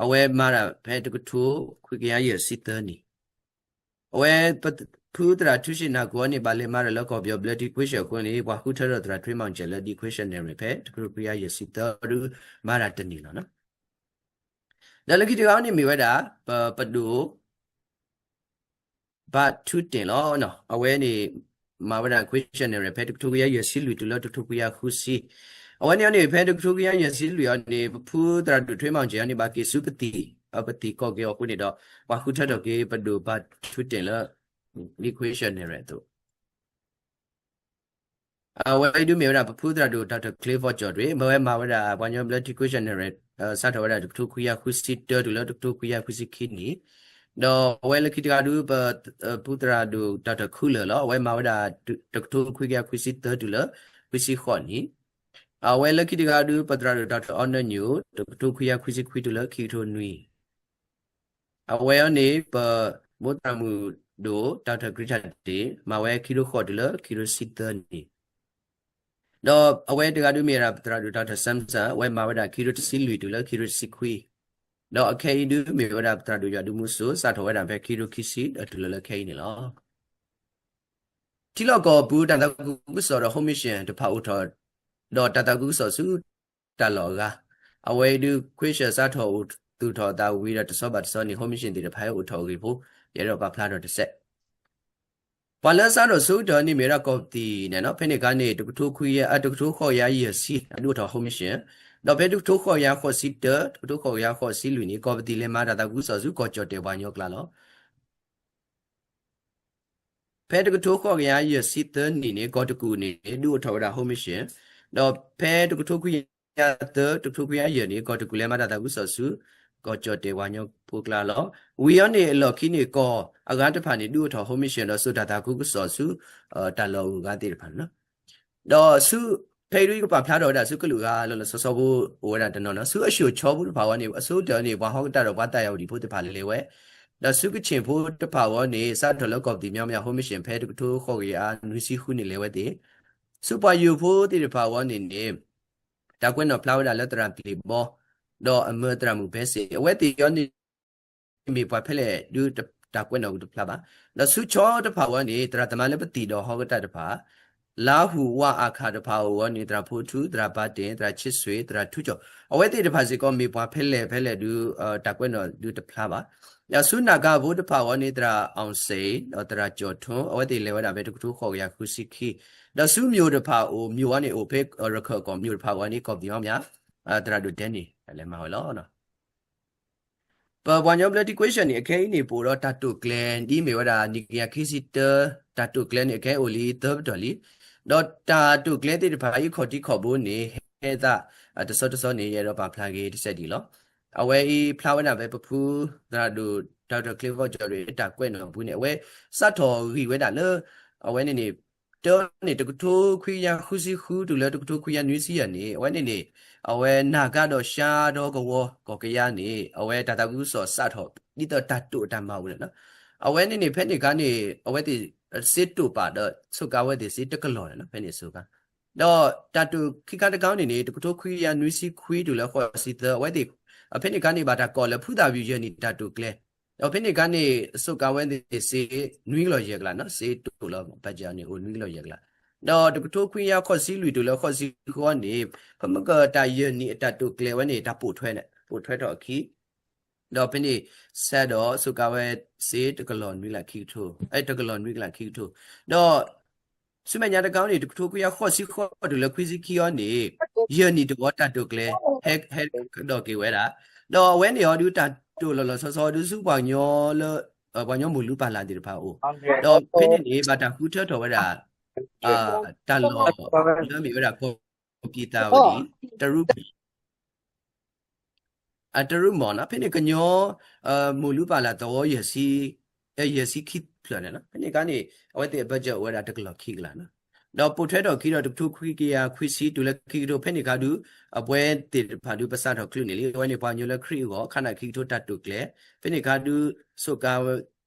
အဝဲမၤတၢ်ဖဲတကထိခွံကယၤယဲၢ်ဆံသၢနံၣ်, အဝဲ ပဖုသရၣ်ထူရှံၣ်နၢ်ကူၣ်အံၤန့ၣ် ဘၣ်လဲၤမၤတၢ်လၢကီၢ်ပယီၤဘျၢထံခွ့ၡၢၣ်အဃိန့ၣ် ပှၤဃုထၢထီၣ်သရၣ်ထွ့မီၣ်ကၠဲၣ်လၢဒ်ခွ့ၡၢၣ်နဲၣ်ရွဲၣ်ဖဲ တကထိခွံကယၤယဲၢ်ဆံသၢဒုး မၤတၢ်တနံၣ်လီၤ. ဒီးလၢခံတဂၤန့ၣ်မ့ၢ်ဝဲဒၣ် ပပဒိၣ် ဘၣ်ထူတ့ၣ်လီၤ. အဝဲန့ၣ် မၤဝဲဒၣ်ခွ့ၡၢၣ်နဲၣ်ရွဲၣ်ဖဲတကထိခွံကယၤယဲၢ်ဆံလွံၢ်တုၤလၢတကထိခွံကယၤဃုဆံ, အဝဲန့ၣ်အံၤန့ၣ် ဖဲတကထိခွံကယၤယဲၢ်ဆံလွံၢ်အံၤန့ၣ် ပဖုသရၣ်ဒိၣ်ထွ့မီၣ်ကၠဲၣ်အံၤန့ၣ် ဘၣ်က့ၤဆူပသံၣ်, ပသံၣ်ကီၢ်က့ၤအီၤအဃိန့ၣ်ဒီး ပှၤဃုထၢထီၣ်က့ၤပဒိၣ်ဘၣ်ထူတ့ၣ်လၢ ဒ်ခွ့ၡၢၣ်နဲၣ်ရွဲၣ်အသိး အဝဲအံၤဒုးမ့ၢ်ဝဲဒၣ် ပဖုသရၣ်ဒိၣ် Doctor Clifford George အဝဲမၤဝဲဒၣ် ပှၤကညီဘျၢထံခွ့ၡၢၣ်နဲၣ်ရွဲၣ် စးထီၣ်ဝဲဒၣ်တကထိခွံကယၤဃုဆံတၢတုၤလၢတကထိခွံကယၤဃုဆံခံနံၣ်, ဒီးအဝဲလၢခံတဂၤဒုး ပဖုသရၣ်ဒိၣ် Doctor Cooler လီၤ. အဝဲမၤဝဲဒၣ်တကထိခွံကယၤခွံဆံသၢတုၤလၢခွံဆံဃိးနံၣ်, အဝဲလၢခံတဂၤဒုး ပသရၣ်ဒိၣ် Doctor အီနၢနံၣ်အိၣ် တကထိခွံကယၤခွံဆံခွံတုၤလၢခံကထိနွံ. အဝဲအံၤန့ၣ် ပမိၢ်သရၣ်မုၣ်ဒိၣ် Doctor ကရံထၣ်တ့ၢ် မၤဝဲခံကထိဃိးတုၤလၢခံကထိဆံသၢန့ၣ် ဒီးအဝဲတဂၤဒုးမ့ၢ်ဝဲဒၣ်ပသရၣ်ဒိၣ် Doctor Samson အဝဲမၤဝဲဒၣ်ခံကထိတဆံလွံၢ်တုၤလၢခံကထိတဆံခွံ, ဒီးအခဲအံၤဒုးမ့ၢ်ဝဲဒၣ်ပသရၣ်ဒိၣ်ယွၤဒုးမူစိ စးထီၣ်ဝဲဒၣ်ဖဲခံကထိခံဆံဒီးတုၤလၢလၢခဲအံၤန့ၣ်လီၤ. ထံလီၢ်ကီၢ်ပူၤတၢ်သးခုကစီၣ်ဒီး ဟိမ့ၡၢၣ်တဖၣ်အိၣ်ထီၣ်, ဒီးတၢ်သးခုကစီၣ်ဆူတၢ်လီၢ်အဂၤ, အဝဲအံၤဒုး ခွ့ၡၢၣ်စးထီၣ်အိၣ်သူၣ်ထီၣ်အသးဝံၤဒီးတဆီဘၣ်တဆီန့ၣ် ဟိမ့ၡၢၣ်သ့ၣ်တဖၣ်ဟဲအိၣ်ထီၣ်အဂ့ၢ်ဖိ ယအဲၣ်ဒိးပာ်ဖျါထီၣ်တစဲး ပှၤလၢစးထီၣ်ဆိကတၢၢ်န့ၣ်မ့ၢ်ဝဲဒၣ်ကီၢ်ပသံၣ်န့ၣ်လီၤ. ဖဲန့ၣ်အခါန့ၣ် တကထိခွံကယၤ, တကထိဃိးကယၤယဲၢ်ဆံ ဒုးအိၣ်ထီၣ်ဟိမ့ၡၢၣ်, ဒီးဖဲတကထိဃိးကယၤဃိးဆံတၢ တကထိဃိးကယၤဃိးဆံလွံၢ်န့ၣ် ကီၢ်ပသံၣ်လဲၤမၤတၢ်သးခုကစီၣ်ဆူကီၢ်ကၠီၣ်တဲၣ်ပှၤကညီကျါလီၤ. ဖဲတကထိဃိးကယၤယဲၢ်ဆံသၢနံၣ်န့ၣ် ကီၢ်တကူၣ်န့ၣ် ဒုးအိၣ်ထီၣ်ဝဲဒၣ်ဟိမ့ၡၢၣ်, ဒီးဖဲတကထိခွံကယၤသၢ တကထိခွံကယၤယဲၢ်န့ၣ် ကီၢ်တကူၣ်လဲၤမၤတၢ်သးခုကစီၣ်ဆူ ကီၢ်ကၠီၣ်တဲၣ်ပှၤကညီဖိကျါလီၤ. ဝံၤအံၤန့ၣ်အလီၢ်ခံန့ၣ် ကီၢ်အဂၤတဖၣ်န့ၣ် ဒုးအိၣ်ထီၣ်ဟိမ့ၡၢၣ် ဒီးစိာ်တၢ်သးခုကစီၣ်ဆူ တၢ်လီၢ်အဂၤသ့ၣ်တဖၣ်န့ၣ်လီၤ. ဒီးဆူ ဖဲအံၤဒုးယကပာ်ဖျါထီၣ်ဝဲဒၣ်ဆူကလုာ်ဂၤလၢလၢစီစီဖိအိၣ်ဝဲဒၣ်တနီၤန့ၣ် ဆူအၡိၣ်ချီဖိတဖၣ်အဂီၢ်န့ၣ် အဆိကတၢၢ်န့ၣ် ပှၤဟီၣ်ကတၢၢ်ဒီးပှၤသးယၤဝတံၣ်ဖိတဖၣ်လဲၤဝဲ, ဒီးဆူကခ့ၣ်ဖိတဖၣ်အဂီၢ်န့ၣ် စးထီၣ်လၢကီၢ်ပသံၣ်မၠီမၠီ ဟိမ့ၡၢၣ် ဖဲတကထိဃိးကယၤနွံဆံဃုန့ၣ်လဲၤဝဲသ့ၣ်, ဆူပှၤယိၤဖိသ့ၣ်တဖၣ်အဂီၢ်န့ၣ်န့ၣ် တၢ်ကွဲးနီၣ်ဖျါဝဲဒၣ်လၢသရၣ်ပျ့ၤဘီ ဒီးအမၢသရၣ်မုၣ်ဘဲစ့ၣ် အဝဲသ့ၣ်အဂီၢ်န့ၣ် မ့ၢ်ပှၤဖဲလဲၣ်ဒုးတၢ်ကွဲးနီၣ်တဖျါဘၣ်. ဒီးဆူခၠီတဖၣ်အဂီၢ်န့ၣ် သရၣ်သမါလၢပသံၣ်ဒီးဟီၣ်ကတၢၢ်တဖၣ်, လါဟူးဝါအခၣ်တဖၣ်အဂီၢ်န့ၣ် သရၣ်ဖိထူ, သရၣ်ပၤတ့ၣ်, သရၣ်ဆ့ဆွ့ၣ်, သရၣ်ထူကၠီၣ်, အဝဲသ့ၣ်တဖၣ်စ့ၢ်ကီးမ့ၢ်ပှၤဖဲလဲၣ်ဖဲလဲၣ်ဒုး တၢ်ကွဲးနီၣ်ဒုးတဖျါဘၣ်. ဒီးဆူနၢ်ကါဖိတဖၣ်အဂီၢ်န့ၣ် သရၣ်အီၣ်စ့ၣ် ဒီးသရၣ်ကၠီၣ်ထူ အဝဲသ့ၣ်လဲၤဝဲဒၣ်ဖဲတကထိဃိးကယၤဃုဆံခံ, ဒီးဆူမျိာ်တဖၣ်အိၣ် မျိာ်အံၤန့ၣ် အိၣ်ဖဲရခၢၣ်ကီၢ် မျိာ်တဖၣ်အဂီၢ်န့ၣ် ကီၢ်ပသံၣ်မၠီမၠီ သရၣ်ဒိၣ်ဒဲန့ၣ် လဲၤမၤဝဲလီၤ. ပပှၤကညီဘျၢထံခွ့ၡၢၣ်န့ၣ် အခဲအံၤန့ၣ် ပအိၣ်ဒီးတၢ်တိာ်ကျဲၤ ဒ်မ့ၢ်ဝဲဒၣ် နံၣ်ကယၤခံဆံတၢ တၢ်တိာ်ကျဲၤန့ၣ် အခဲအံၤအိၣ်လံသၢပတီၢ်လံ. ဒီးတၢ်တိာ်ကျဲၤသ့ၣ်တဖၣ်အံၤ ခီၣ်ထံးခီၣ်ဘိန့ၣ် ဟဲသး တဆီတဆီန့ၣ် ယအဲၣ်ဒိးပာ်ဖျါက့ၤတစဲးဒ်အံၤလီၤ. အဝဲအံၤဖျါဝဲဒၣ်ဖဲပဖုသရၣ်ဒိၣ် ဒီကထၢၣ်ချ့ဖီကၠီၣ်ရ့ၣ် တၢ်ကွဲးနီၣ်အပူၤန့ၣ် အဝဲစးထီၣ်ဂံၢ်ဝဲဒၣ်လၢ အဝဲန့ၣ်န့ၣ် တၢန့ၣ် တကထိခွံကယၤဃုဆံဃု တုၤလၢတကထိခွံကယၤနွံဆံယဲၢ်န့ၣ် အဝဲန့ၣ်န့ၣ် အဝဲနၢ်ကါဒီးရှါဒီကဝီၤကီၢ်ကယၤန့ၣ် အဝဲတၢ်သးခုကစီၣ်စးထီၣ် ဒ်သိးတၢ်တိာ်အတၢ်မၤအိၣ်န့ၣ်လီၤ. အဝဲန့ၣ်န့ၣ် ဖဲန့ၣ်အခါန့ၣ် အဝဲသ့ၣ်စ့တိာ်ပာ်ဒီး ဆိးကါဝဲသ့ၣ်စ့တကလီၢ်န့ၣ်လီၤ ဖဲန့ၣ်အဆိးကါ ဒီးတၢ်တိာ်ခံခါတခါန့ၣ်န့ၣ် တကထိခွံကယၤနွံဆံခွံတုၤလၢဃိးဆံသၢ အဝဲသ့ၣ် ဖဲန့ၣ်အခါန့ၣ် ဘၣ်တၢ်ကိးလၢဖုသၣ်ဝံၤယဲၢ်နံၣ်တၢ်တိာ်ကျဲၤ, ဒီးဖဲန့ၣ်အခါန့ၣ် အဆိးကါဝဲသ့ၣ်စ့နွံကလီၢ်ယဲၢ်ကလးန့ၣ်လီၤ, စ့တိာ်လီၤ ဘၣ်ကန့ၣ် အိၣ်နွံကလီၢ်ယဲၢ်ကလး, ဒီးတကထိခွံကယၤဃိးဆံလွံၢ်တုၤလၢဃိးဆံဃိးန့ၣ် ဖဲမ့ၢ်ကတၢၢ်ယဲၢ်နံၣ်အတၢ်တိာ်ကျဲၤဝဲန့ၣ် တၢ်ပိာ်ထွဲန့ၣ် ပိာ်ထွဲထီၣ်အခံ ဒီးဖဲန့ၣ် ဆဲးဒီးဆိးကါဝဲစ့တကလီၢ်နွံကလးခံကထိ, အဲ တကလီၢ်နွံကလးခံကထိ, ဒီးဆူမဲာ်ညါတခါန့ၣ် တကထိခွံကယၤဃိးဆံဃိးတုၤလၢခွံဆံခံအံၤန့ၣ် ယဲၢ်နံၣ်တဝီတၢ်တိာ်ကျဲၤ ဟဲ ဟဲကဒီးက့ၤဝဲဒၣ်, ဒီးအဝဲန့ၣ်အံၤဒုးတၢ်တိာ်လီၤလီၤဆီဆီဒုးဆူပှၤကညီလၢ ပှၤကညီမိၢ်လူၤပၢ်လၢ်သ့ၣ်တဖၣ်အအိၣ်, ဒီးဖဲန့ၣ်န့ၣ် ဘၣ်တၢ်ဃုထၢထီၣ်ဝဲဒၣ် တၢ်လီၢ်လၢမ့ၢ်ဝဲဒၣ်ကီၢ်ပံသးဝံၤ တရူး အတရူးမီၢ်န့ၣ် ဖဲန့ၣ်ကညီ မိၢ်လူၤပၢ်လၢ်သဝီ ယဲၢ်ဆံခံဖျၢၣ်န့ၣ်လီၤ. ဖဲန့ၣ်အခါန့ၣ် အဝဲသ့ၣ်အဘၢၣ်စၢၤအိၣ်ဝဲဒၣ်တကလီၢ်ခံကလးန့ၣ်လီၤ. ဒီးပိာ်ထွဲထီၣ်ခံဒီးတကထိခွံကယၤခွံဆံတုၤလၢခံကထိ ဖဲန့ၣ်အခါဒုး အပှၤသ့ၣ်တဖၣ်ဒုးပစးထီၣ်ချုးန့ၣ်လံ. အဝဲန့ၣ်ပှၤကညီလၢခရံာ်အဂီၢ် ခါနၢ်ခံကထိတၢ်တိာ်ကျဲၤ ဖဲန့ၣ်အခါဒုး ဆိးကါ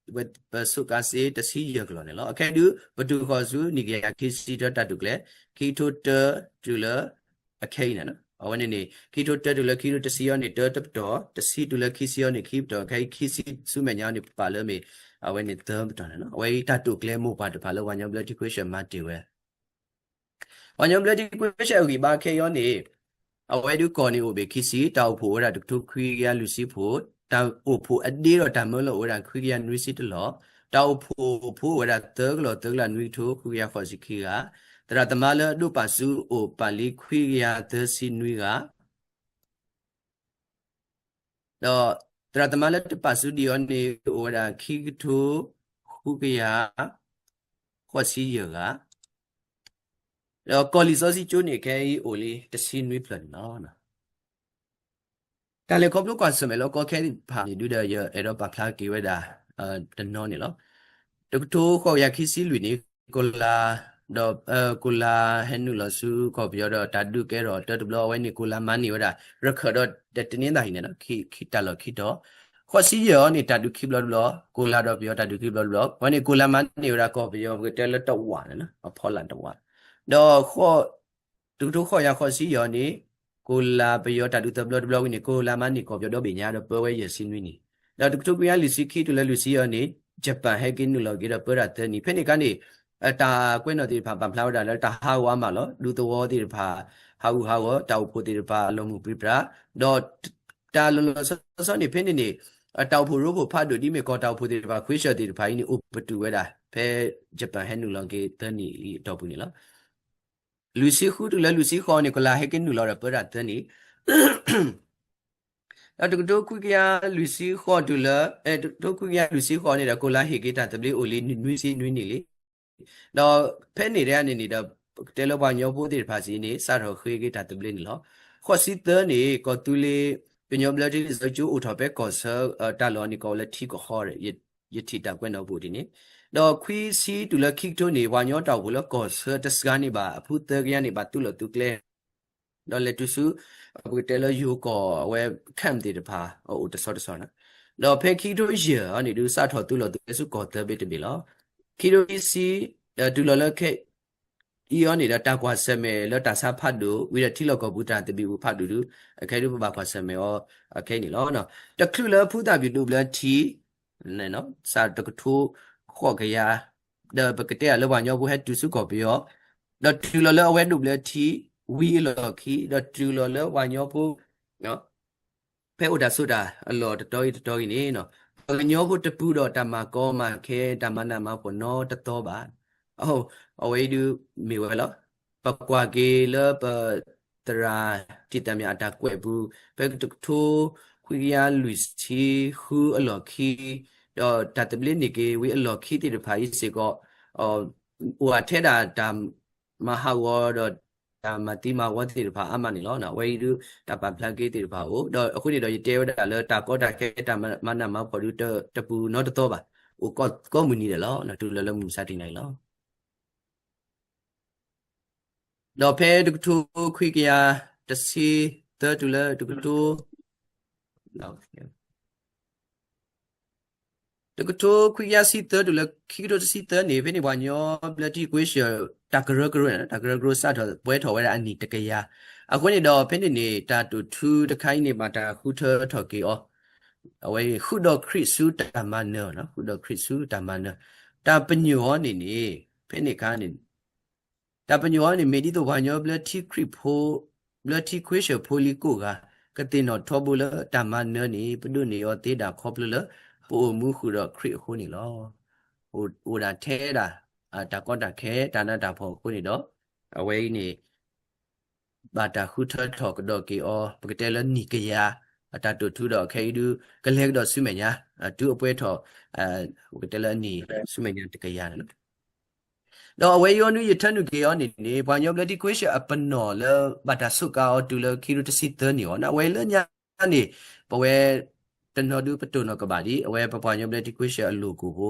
ပဆိးကါစ့တဆံယဲၢ်ကလီၢ်န့ၣ်လီၤ. အခဲဒုး ပတုၤဃီၤဆူနံၣ်ကယၤခံဆံတၢတၢ်တိာ်ကျဲၤ ခံကထိတၢတုၤလၢ အခဲအံၤန့ၣ်လီၤ. အဝဲန့ၣ်န့ၣ် ခံကထိတၢတုၤလၢခံကထိတဆံအံၤန့ၣ် တၢတပတီၢ်, တဆံတုၤလၢခံဆံအံၤန့ၣ် ခံပတီၢ်, ခဲအံၤခံဆံဆူမဲာ်ညါန့ၣ် ပပာ်လၢမ့ၢ် အဝဲန့ၣ်သၢပတီၢ်န့ၣ်လီၤ. အဝဲအံၤတၢ်တိာ်ကျဲၤမိၢ်ပှၢ်တဖၣ်လၢပှၤကညီဘျၢထံခွ့ၡၢၣ်မၤတ့ၢ်ဝဲ ပှၤကညီဘျၢထံခွ့ၡၢၣ်အဂံၢ်ဘါခဲအံၤန့ၣ် အဝဲဒုးကီၢ်န့ၣ်အိၣ်ဘ့ၣ်ခံဆံ, တၢ်အိၣ်ဖှိၣ်အိၣ်ဝဲဒၣ်တကထိခွံကယၤလွံၢ်ဆံဖှိၣ်, တၢ်အိၣ်ဖှိၣ်အဒ့ဒီးတၢ်မၢလီၤအိၣ်ဝဲဒၣ်ခွံကယၤနွံဆံတလီၢ်, တၢ်အိၣ်ဖှိၣ်ဖိအိၣ်ဝဲဒၣ်သၢကလီၢ်သၢကလးနွံကထိ ဃုကယၤဃိးဆံခံဂၤ, သရၣ်သမါလၢအဒိးပာ်ဆူအိၣ်ပာ်လံခွံကယၤသၢဆံနွံဂၤ ဒီးသရၣ်သမါလၢတပာ်ဆူဒံးအီၤန့ၣ် အိၣ်ဝဲဒၣ်ခံကထိ ဃုကယၤ ဃိးဆံယဲၢ်ဂၤ, ဒီးကီၢ်လံာ်စီဆှံကၠိန့ၣ် ခဲအံၤအိၣ်လံတဆံနွံဖျၢၣ်န့ၣ်လီၤ. တၢ်လဲၤခီဖျိကွၢ်ဆၢၣ်မဲာ်လၢကီခဲသ့ၣ်တဖၣ်န့ၣ် ဒုဒီးယအဲၣ်ဒိးပာ်ဖျါက့ၤဝဲဒၣ် တနီၤန့ၣ်လီၤ. တကထိဃိးကယၤခံဆံလွံၢ်န့ၣ် ကီၢ်လၢ ဒီး ကိလၤဟဲနုာ်လီၤဆူကီၢ်ပယီၤဒီးတၢ်ဒုးကဲထီၣ်တၢ်တဘျီ အဝဲန့ၣ်ကိလၤမၤန့ၢ်ဝဲဒၣ် ရခၢၣ်ဒီးတနင်္သာရီန့ၣ်လီၤ, ခံ တၢ်လီၢ်ခံတီၤ, ဃိးဆံယဲၢ်အံၤန့ၣ် တၢ်ဒုးခံဘျီတဘျီ, ကိလၤဒီးပယီၤတၢ်ဒုးခံဘျီတဘျီ, အဝဲန့ၣ်ကိလၤမၤန့ၢ်ဝဲဒၣ်ကီၢ်ပယီၤ ပကတဲလၢတဝာ်န့ၣ်လီၤ, အဖီလာ်တဝာ်, ဒီး တကထိဃိးကယၤဃိးဆံယဲၢ်အံၤန့ၣ် ကိလၤပယီၤတၢ်ဒုးသၢဘျီတဘျီဝံၤန့ၣ် ကိလၤမၤန့ၢ်ကီၢ်ပယီၤဒီဘ့ၣ်ညါဒီးပၢဝဲယဲၢ်ဆံနွံနံၣ်, ဒီးတကထိခွံကယၤလွံၢ်ဆံခံတုၤလၢလွံၢ်ဆံယဲၢ်အံၤန့ၣ် ယပၣ်ဟဲက့ၤနုာ်လီၤက့ၤဒီးပၢတၢ်သၢနံၣ်, ဖဲန့ၣ်အခါန့ၣ် တၢ်ကွဲးနီၣ်သ့ၣ်တဖၣ်ပာ်ဖျါဝဲဒၣ်လၢတၢ်ဟးဂီၤအါမးလီၤ. ဒူသဝီသ့ၣ်တဖၣ် ဟးဂူာ်ဟးဂီၤ, တၢ်အိၣ်ဖှိၣ်သ့ၣ်တဖၣ်အလီၢ်မုၢ်ပြံပြါ, ဒီး တၢ်လီၤလီၤဆီဆီန့ၣ် ဖဲန့ၣ်န့ၣ် တၢ်အိၣ်ဖှိၣ်ရိဖှိၣ်ဖးဒိၣ်ဒ်မ့ၢ်ကီၢ်တၢ်အိၣ်ဖှိၣ်သ့ၣ်တဖၣ် ခွ့ရှၢၣ်သ့ၣ်တဖၣ်အံၤန့ၣ် အိၣ်ပတုာ်ဝဲဒၣ် ဖဲယပၣ်ဟဲနုာ်လီၤက့ၤသၢနံၣ်အံၤအတီၢ်ပူၤန့ၣ်လီၤ. လွံၢ်ဆံဃုတုၤလၢလွံၢ်ဆံဃိးန့ၣ် ကိလၤဟဲက့ၤနုာ်လီၤဒီးပၢတၢ်သၢနံၣ် ဒီးတကထိခွံကယၤလွံၢ်ဆံဃိးတုၤလၢ တကထိခွံကယၤလွံၢ်ဆံဃိးန့ၣ်ဒီး ကိလၤဟ့ၣ်က့ၤတၢ်သဘျ့အိၣ်လံနွံဆံနွံနံၣ်လံ. ဒီးဖဲန့ၣ်တဂၤန့ၣ်န့ၣ်ဒီး ပကတဲလၢပှၤကညီဖိသ့ၣ်တဖၣ်စံးန့ၣ် စးထီၣ်ဃ့က့ၤတၢ်သဘျ့န့ၣ်လီၤ. ဃိးဆံသၢန့ၣ် ကီၢ်သူလ့ၤ ကညီဘျၢထံလံာ်စီဆှံကၠိအိၣ်ထီၣ်ဖဲကီၢ်ဆၢ တၢ်လီၢ်န့ၣ်ကိးဝဲလၢထံကီၢ်ဃီဒီး ယထံၣ်တၢ်ကွဲးနီၣ်ပူၤဒ်န့ၣ်, ဒီးခွံဆံတုၤလၢခံကထိန့ၣ် ပှၤကညီတၢ်အိၣ်ဖှိၣ်လၢကီၢ်ဆၢတစှၤန့ၣ်ဘၣ် အဖုသၢကယၤန့ၣ် ဘၣ်သူၣ်လီၤသူၣ်ကျဲ ဒီးလဲၤတုၤဆူ ပကတဲလၢယိၤကီၢ်အဝဲ camp သ့ၣ်တဖၣ် အအိၣ်တဆီတဆီန့ၣ်, ဒီးဖဲခံကထိယဲၢ်အံၤန့ၣ်ဒုး စးထီၣ်သူၣ်လီၤသူၣ်ကျဲဆူကီၢ်သၢဘ့ၣ်တဘ့ၣ်လီၤ. ခံကထိခံဆံ တုၤလီၤလၢခဲအံၤအံၤန့ၣ်ဒီး တၢ်ကွၢ်ဆၢၣ်မဲာ်လၢတၢ်ဆါဖးဒိၣ် ဝံၤဒီးထံလီၢ်ကီၢ်ပူၤတၢ်သဘံၣ်အူဖးဒိၣ်ဒုး အခဲအံၤဒုးပဘၣ်ကွၢ်ဆၢၣ်မဲာ်အီၤအခဲအံၤန့ၣ်လီၤ. တချုးလၢဖုသၣ်ပၠူၣ်ဒိၣ်ဘျၢထံ စးတကထိဃိးကယၤ ဒီးပကတဲအီၤလၢပှၤကညီဖိဟဲတုၤဆူကီၢ်ပယီၤ, ဒီးတုၤလီၤလၢအဝဲဒိၣ်ဘျၢထံ ဝံၤအလီၢ်ခံ, ဒီးတုၤလီၤလၢပှၤကညီဖိ ဖဲအိၣ်တၢ်ဆိးတၢ်အလီၢ်တတီၤဂ့ၤတတီၤဂ့ၤန့ၣ် ပှၤကညီဖိတပူၤဒီးတၢ်မၤကီမၤခဲ တၢ်မၤနးမၤဖှီၣ်နီတသီဘၣ်. အဝဲအံၤဒုးမ့ၢ်ဝဲလီၤ. ပကွၢ်က့ၤလၢပ သရၣ်တံာ်တာ်မၠးအတၢ်ကွဲးပူၤ ဖဲတကထိခွံကယၤလွံၢ်ဆံဃုအလီၢ်ခံ, ဒီးတၢ်သဘျ့န့ၢ်က့ၤဝံၤအလီၢ်ခံသ့ၣ်တဖၣ်အံၤစ့ၢ်ကီး အိၣ်ထဲဒၣ်တၢ်မၤဟးဂီၤဒီး တၢ်မၤသံမၤဝီသ့ၣ်တဖၣ်အါမးန့ၣ်လီၤ. အဝဲအံၤဒုးတၢ်ပာ်ဖျါက့ၤသ့ၣ်တဖၣ်အိၣ်, ဒီးအဃိန့ၣ်ဒီးယတဲဝဲဒၣ်လၢတၢ်ကီတၢ်ခဲတၢ်မၤနးမၤဖှီၣ်ဒုးတပူၤနီတသီဘၣ်, အိၣ်ကိးမုၢ်နံၤဒဲးလီၤ. တုၤလီၤလၢမုၢ်မဆါတနံၤအံၤလီၤ. ဒီးဖဲတကထိခွံကယၤတဆံသၢတုၤလၢတကထိ တကထိခွံကယၤဆံသၢတုၤလၢခံကထိတဆံသၢန့ၣ် ဖဲန့ၣ်ပှၤကညီဘျၢထံခွ့ရှၢၣ် တၢ်ကရၢကရိန့ၣ် တၢ်ကရၢကရိစးထီၣ်ပှဲၤထီၣ်ဝဲဒၣ်အနံၣ်တကယၤ, အဃိန့ၣ်ဒီးဖဲန့ၣ်န့ၣ် တၢ်တိာ်ထူတခါအံၤန့ၣ် ဘၣ်တၢ်ဃုထၢထီၣ်က့ၤအီၤ အဝဲဃုာ်ဒီးခရံာ်ဆူတၢ်မၤနၢၤ, ဃုာ်ဒီးခရံာ်ဆူတၢ်မၤနၢၤ, တၢ်ပညိၣ်အီၤန့ၣ်န့ၣ် ဖဲန့ၣ်အခါန့ၣ် တၢ်ပညိၣ်အီၤန့ၣ် မ့ၢ်ဒ်သိးပှၤကညီဘျၢထံခရံာ်ဖိ ဘျၢထံခွ့ရှၢၣ်ဖိလံၤကိးဂၤ ကသ့ၣ်နီၣ်ထီဘိလၢတၢ်မၤနၢၤန့ၣ် ပဒိးန့ၢ်အီၤသ့ဒၣ်ခီဖျိလၢ ပအိၣ်မူဃုာ်ဒီးခရံာ်အဃိန့ၣ်လီၤ. အိၣ်ဒၣ်ထဲဒၣ် တၢ်ကီတၢ်ခဲ တၢ်နးတၢ်ဖှီၣ်အဃိန့ၣ်ဒီး အဝဲအံၤန့ၣ် ဘၣ်တၢ်ဃုထၢထီၣ်ကဒီးက့ၤအီၤ ပကတဲလၢနံၣ်ကယၤ အတၢ်တိာ်ထူဒီးခဲအံၤဒုး ကလဲၤကဒီးဆူမဲာ်ညါ တုၤအပှဲၤထီၣ် ပကတဲလၢအနံၣ်ဆူမဲာ်ညါတကယၤန့ၣ်လီၤ. ဒီးအဝဲအံၤအီၤဒုး ယထၢနုာ်က့ၤအီၤန့ၣ်န့ၣ် ပှၤကညီဘျၢထံခွ့ရှၢၣ်အပနီၣ်လၢ ဘၣ်တၢ်စူးကါအီၤတုၤလၢခံကထိတဆံသၢန့ၣ်အီၤ အဝဲလၢညါန့ၣ် ပဝဲ တနီၤဒုးပတိၢ်နီၣ်ကဘၣ်ဒံး အဝဲပပှၤကညီဘျၢထံခွ့ရှၢၣ်အလိၣ်ကိၣ်ဖိ ဒီ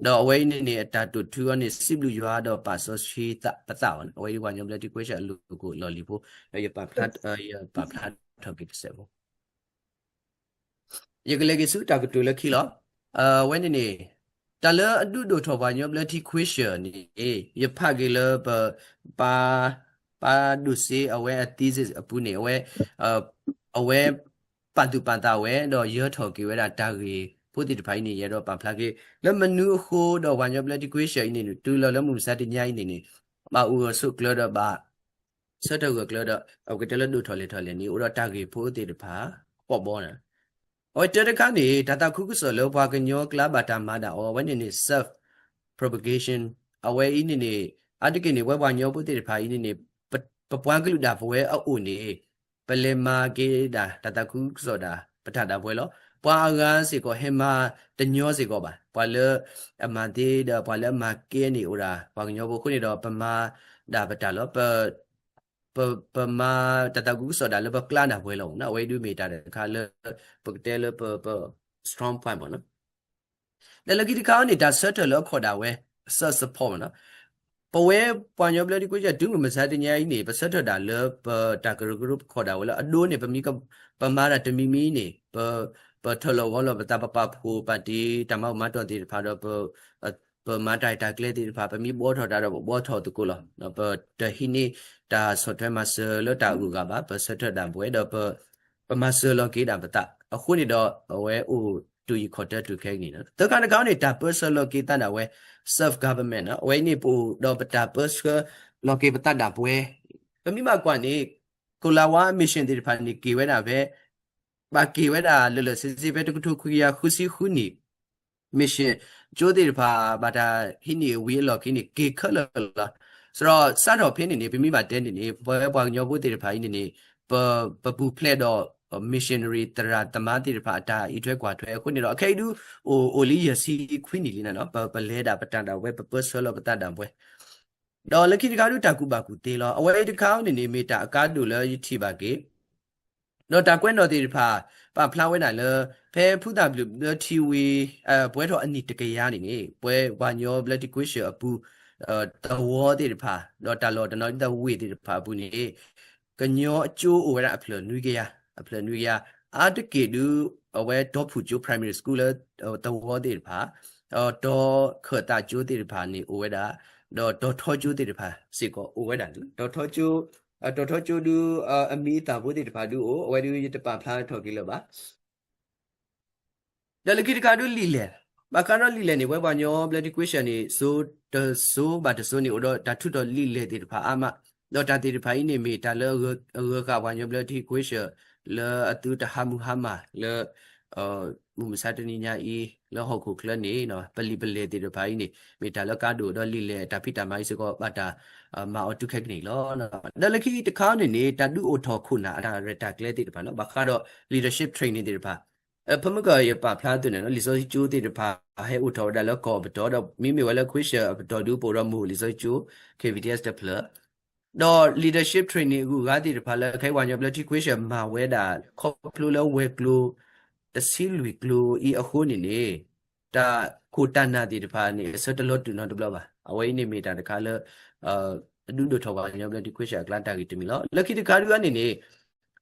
းအဝဲအံၤန့ၣ်န့ၣ် အတၢ်တိာ်ထူအီၤန့ၣ် စံးဘျုးယွၤဒီးပာ်စီဆှံပသးအီၤန့ၣ် အဝဲအံၤပှၤကညီဘျၢထံခွ့ရှၢၣ်အလိၣ်ကိၣ်လီၢ်လံၤဖိ ဒီးယပာ်ဖျါ ယပာ်ဖျါထီၣ်က့ၤတစဲးဖိ ယကလဲၤက့ၤဆူတၢ်ကတိၤလၢခံလီၤ. အဝဲန့ၣ်န့ၣ် တၢ်လၢအဒုးဒိၣ်ထီၣ်ပှၤကညီဘျၢထံခွ့ရှၢၣ်န့ၣ် ယဖးက့ၤလၢပ ပာ် ပာ်ဒိၣ်စ့အဝဲအ thesis အပူၤန့ၣ် အဝဲ အဝဲ ပာ်သူၣ်ပာ်သးဝဲ ဒီးယၢထီၣ်က့ၤဝဲဒၣ်တၢ်ဂ့ၢ်ဖိသ့ၣ်တဖၣ်အံၤန့ၣ် ယအဲၣ်ဒိးပာ်ဖျါက့ၤ လၢမနုၤအဃိဒီးပှၤကညီဘျၢထံခွ့ရှၢၣ်အံၤန့ၣ် တုၤလီၤလၢမုၢ်မဆါတနံၤအံၤန့ၣ်န့ၣ် ဘၣ်အိၣ်ဂၢၢ်ဆိးကျၢၤဒီးဘၣ် ဆၢထၢၣ်ဂၢၢ်ကျၢၤဒီး ပကတဲလၢဒိၣ်ထီၣ်လဲၤထီၣ်လဲၣ်န့ၣ် အိၣ်ဒီးတၢ်ဂ့ၢ်ဖိသ့ၣ်တဖၣ် ပီၣ်ဘီန့ၣ် အဝဲတၢတခါန့ၣ် တၢ်သးခုကစီၣ်လၢပှၤကညီကျါဘၣ်တၢ်မၤဒၣ်အီၤ အဝဲန့ၣ်န့ၣ် self propagation အဝဲအံၤန့ၣ်န့ၣ် အါတက့ၢ်န့ၣ် ပဝဲပှၤကညီဖိသ့ၣ်တဖၣ်အံၤန့ၣ်န့ၣ် ပပှၤကလုာ်ဒၣ်ပဝဲအအိၣ်န့ၣ် ပလဲၤမၤက့ၤဒၣ်တၢ်သးခုကစီၣ်ဒၣ် ပတၢ်ဒၣ်ပဝဲလီၤ. ပှၤအဂၤစ့ၢ်ကီးဟဲမၤတညီစ့ၢ်ကီးဘၣ်. ပှၤလၢအမၤသ့ဒီးပှၤလၢအမၤကဲန့ၣ်အိၣ်ဒၣ် ပှၤကညီဖိအဃိန့ၣ်ဒီး ပမၤဒၣ်ပတၢ်လီၤ. ပ ပမၤတၢ်သးခုကစီၣ်ဒၣ်လၢပကျါဒၣ်ပဝဲလီၤ. အဝဲအံၤဒုးမ့ၢ်တၢ်တခါလၢ ပကတဲလၢပ ပ strong point မ့ၢ်နီၤ. ဒီးလၢခံတခါအံၤန့ၣ် တၢ်ဆၢထၢၣ်လၢအခီၣ်ဒၣ်ဝဲ self support မ့ၢ်နီၤ. ပဝဲပှၤကညီဘျၢထံခွ့ၡၢၣ် တုၤမုၢ်မဆါတနံၤအံၤန့ၣ် ပဆၢထၢၣ်ဒၣ်လၢပတၢ်ကရၢကရိပခီၣ်ဒၣ်ဝဲလၢအဒိန့ၣ် ပမ့ၢ်က ပမၤတၢ်တမံၤမံၤန့ၣ် ပ ပထၢၣ်လီၤဂီၤလီၤပသး ပပာ်ဖှိၣ်ပာ်တ့ၢ်တၢ်မၤအိၣ်မၤတီၢ်သ့ၣ်တဖၣ်ဒီး ပ ပမၤတၢ်ရဲၣ်တၢ်ကျဲၤသ့ၣ်တဖၣ် ပမ့ၢ်ဘှီထီၣ်တၢ်ဒီးပဘှီထီၣ်သကိးလီၤ. ပတဟံးန့ၢ်တၢ်ဆီၣ်ထွဲမၤစၢၤလၢတၢ်အဂုၤအဂၤဘၣ် ပဆၢထၢၣ်ဒၣ်ပဝဲဒီးပ ပမၤစၢၤလီၤက့ၤဒၣ်ပသး အဃိန့ၣ်ဒီး အဝဲအိၣ်တူၢ်ယံၤခီၣ်တၢတုၤခဲကနံၣ်န့ၣ် သၢခါတခါန့ၣ် တၢ်ပၢဆှၢလီၤက့ၤသးဒၣ်ဝဲ self government န့ၣ် အဝဲအံၤန့ၣ်ပအိၣ်ဒီးပတၢ်ပၢဆှၢလီၤက့ၤပသးဒၣ်ပဝဲ ပမ့ၢ်ဘၣ်ကွၢ်န့ၣ် ကိၤလၤဝါ mission သ့ၣ်တဖၣ်န့ၣ် က့ၤဝဲဒၣ်ဖဲ ဘၣ်က့ၤဝဲဒၣ်လၢာ်လၢာ်ဆ့ဆ့ဖဲ တကထိခွံကယၤဃုဆံဃုနံၣ် mission ကၠိသ့ၣ်တဖၣ် ဘၣ်တၢ်ဟံးန့ၢ်ဝံၤအလီၢ်ခံန့ၣ် က့ၤခဲလၢာ်လီၤ. စရီစးထီၣ်ဖဲန့ၣ်န့ၣ် ပမ့ၢ်ဘၣ်တဲန့ၣ်န့ၣ် ပဝဲပှၤကညီဖိသ့ၣ်တဖၣ်အံၤန့ၣ်န့ၣ် ပ ပပူၤဖျဲးဒီး missionary သရၣ်သမါသ့ၣ်တဖၣ်အတၢ်အံးထွဲကွၢ်ထွဲအဃိန့ၣ်ဒီး အခဲအံၤဒုး အိၣ်အိၣ်လံယဲၢ်ဆံခွံနံၣ်လံန့ၣ်နီၤ ပ ပလဲၤဒၣ်ပတၢ်ဒၣ်ဝဲ ပပၢဆှၢလီၤပသးဒၣ်ဝဲ ဒီးလၢခံတခါဒုးတၢ်ကူၣ်ဘၣ်ကူၣ်သ့လီၤ. အဝဲအံၤတခါန့ၣ်န့ၣ် မ့ၢ်တၢ်အကါဒိၣ်လၢယထံၣ်ဘၣ်က့ၤ ဒီးတၢ်ကွဲးနီၣ်သ့ၣ်တဖၣ် ပာ်ဖျါဝဲဒၣ်လၢ ဖဲဖုသၣ်ဘျုးဘျၢထံဝံၤ ပှဲၤထီၣ်အနံၣ်တကယၤန့ၣ်န့ၣ် ပဝဲပှၤကညီဘျၢထံခွ့ၡၢၣ်အပူၤ သဝီသ့ၣ်တဖၣ် ဒီးတၢ်လီၢ်တနီၤဒ်သိးဝ့ၢ်သ့ၣ်တဖၣ်အပူၤန့ၣ် ကညီအကၠိအိၣ်ဝဲဒၣ်အဖျၢၣ်နွံကယၤ အဖျၢၣ်နွံကယၤ အါတက့ၢ်ဒုး အဝဲတီဖူၣ်ကၠိ primary school လၢ သဝီသ့ၣ်တဖၣ် တီခၢၣ်သးကၠိသ့ၣ်တဖၣ်န့ၣ်အိၣ်ဝဲဒၣ် ဒီးတီၤထီကၠိသ့ၣ်တဖၣ်စ့ၢ်ကီးအိၣ်ဝဲဒၣ်န့ၣ်လီၤ. တီၤထီကၠိ တီၤထီကၠိဒုး အမံၤအသၣ်ဖိသ့ၣ်တဖၣ်ဒုးအိၣ် အဝဲဒုးယတပာ်ဖျါထီၣ်က့ၤလၢၤဘၣ်. ဒီးလၢခံတခါဒုးလံာ်လဲၢ်, ဘၣ်ဃးဒီးလံာ်လဲၢ်န့ၣ် ပဝဲပှၤကညီဘျၢထံခွ့ၡၢၣ်န့ၣ် စိၤတစိၤဘၣ်တစိၤန့ၣ် အိၣ်ဒီးတၢ်ထုးထီၣ်လံာ်လဲၢ်သ့ၣ်တဖၣ်အါမး, ဒီးတၢ်သ့ၣ်တဖၣ်အံၤန့ၣ်မ့ၢ်တၢ်လၢအဂၢၤ အဂၢၤဃာ်ပှၤကညီဘျၢထံခွ့ၡၢၣ် လၢအသုတဟးမုၢ်ဟါမၢ်လၢ မုၢ်မဆါတနံၤညါအံၤ လၢဟီၣ်ခိၣ်ချၢန့ၣ် ပလံာ်ပလဲၢ်သ့ၣ်တဖၣ်အံၤန့ၣ် မ့ၢ်တၢ်လၢကါဒိၣ်ဒီးလံာ်လဲၢ်တၢ်ဖံးတၢ်မၤအံၤစ့ၢ်ကီး ဘၣ်တၢ်မၤအီၤတုၤခဲကနံၣ်လီၤ. ဒီးလၢခံတခါန့ၣ်န့ၣ် တၢ်ဒုးအိၣ်ထီၣ်ခိၣ်နၢ်အတၢ်ရဲၣ်တၢ်ကျဲၤသ့ၣ်တဖၣ်လီၤ. ဘၣ်ဃးဒီး leadership training သ့ၣ်တဖၣ် ဖဲမုၢ်ကီၢ်ယပာ်ဖျါသုန့ၣ် လံာ်စီဆှံကၠိသ့ၣ်တဖၣ် ဟဲအိၣ်ထီၣ်ဝဲဒၣ်လၢကီၢ်ပတီၢ် ဒီးမ့မ့ၢ်ဝဲလၢခွ့ၡၢၣ်အပတီၢ်ဒုး ပအိၣ်ဒီးမိၢ်လံာ်စီဆှံကၠိ K V T S တဖျၢၣ် ဒီး leadership training အဂုၤအဂၤသ့ၣ်တဖၣ်လၢ ခဲအံၤပှၤကညီဘျၢထံခွ့ၡၢၣ်မၤဝဲဒၣ် ခီဖျိလၢဝဲၤကျိၤ တဆံလွံၢ်ကျိၤအံၤအဃိန့ၣ်န့ၣ် တၢ်ခိၣ်တၢ်နၢ်သ့ၣ်တဖၣ်န့ၣ် အဆၢတလီၤတုာ်နီတဘျီဘၣ်. အဝဲအံၤန့ၣ်မ့ၢ်တၢ်တခါလၢ အဒုးဒိၣ်ထီၣ်ပှၤကညီဘျၢထံခွ့ၡၢၣ်အကျါတၢ်ဂ့ၢ်တမံၤလီၤ. လၢခံတခါဒုးအံၤန့ၣ်န့ၣ်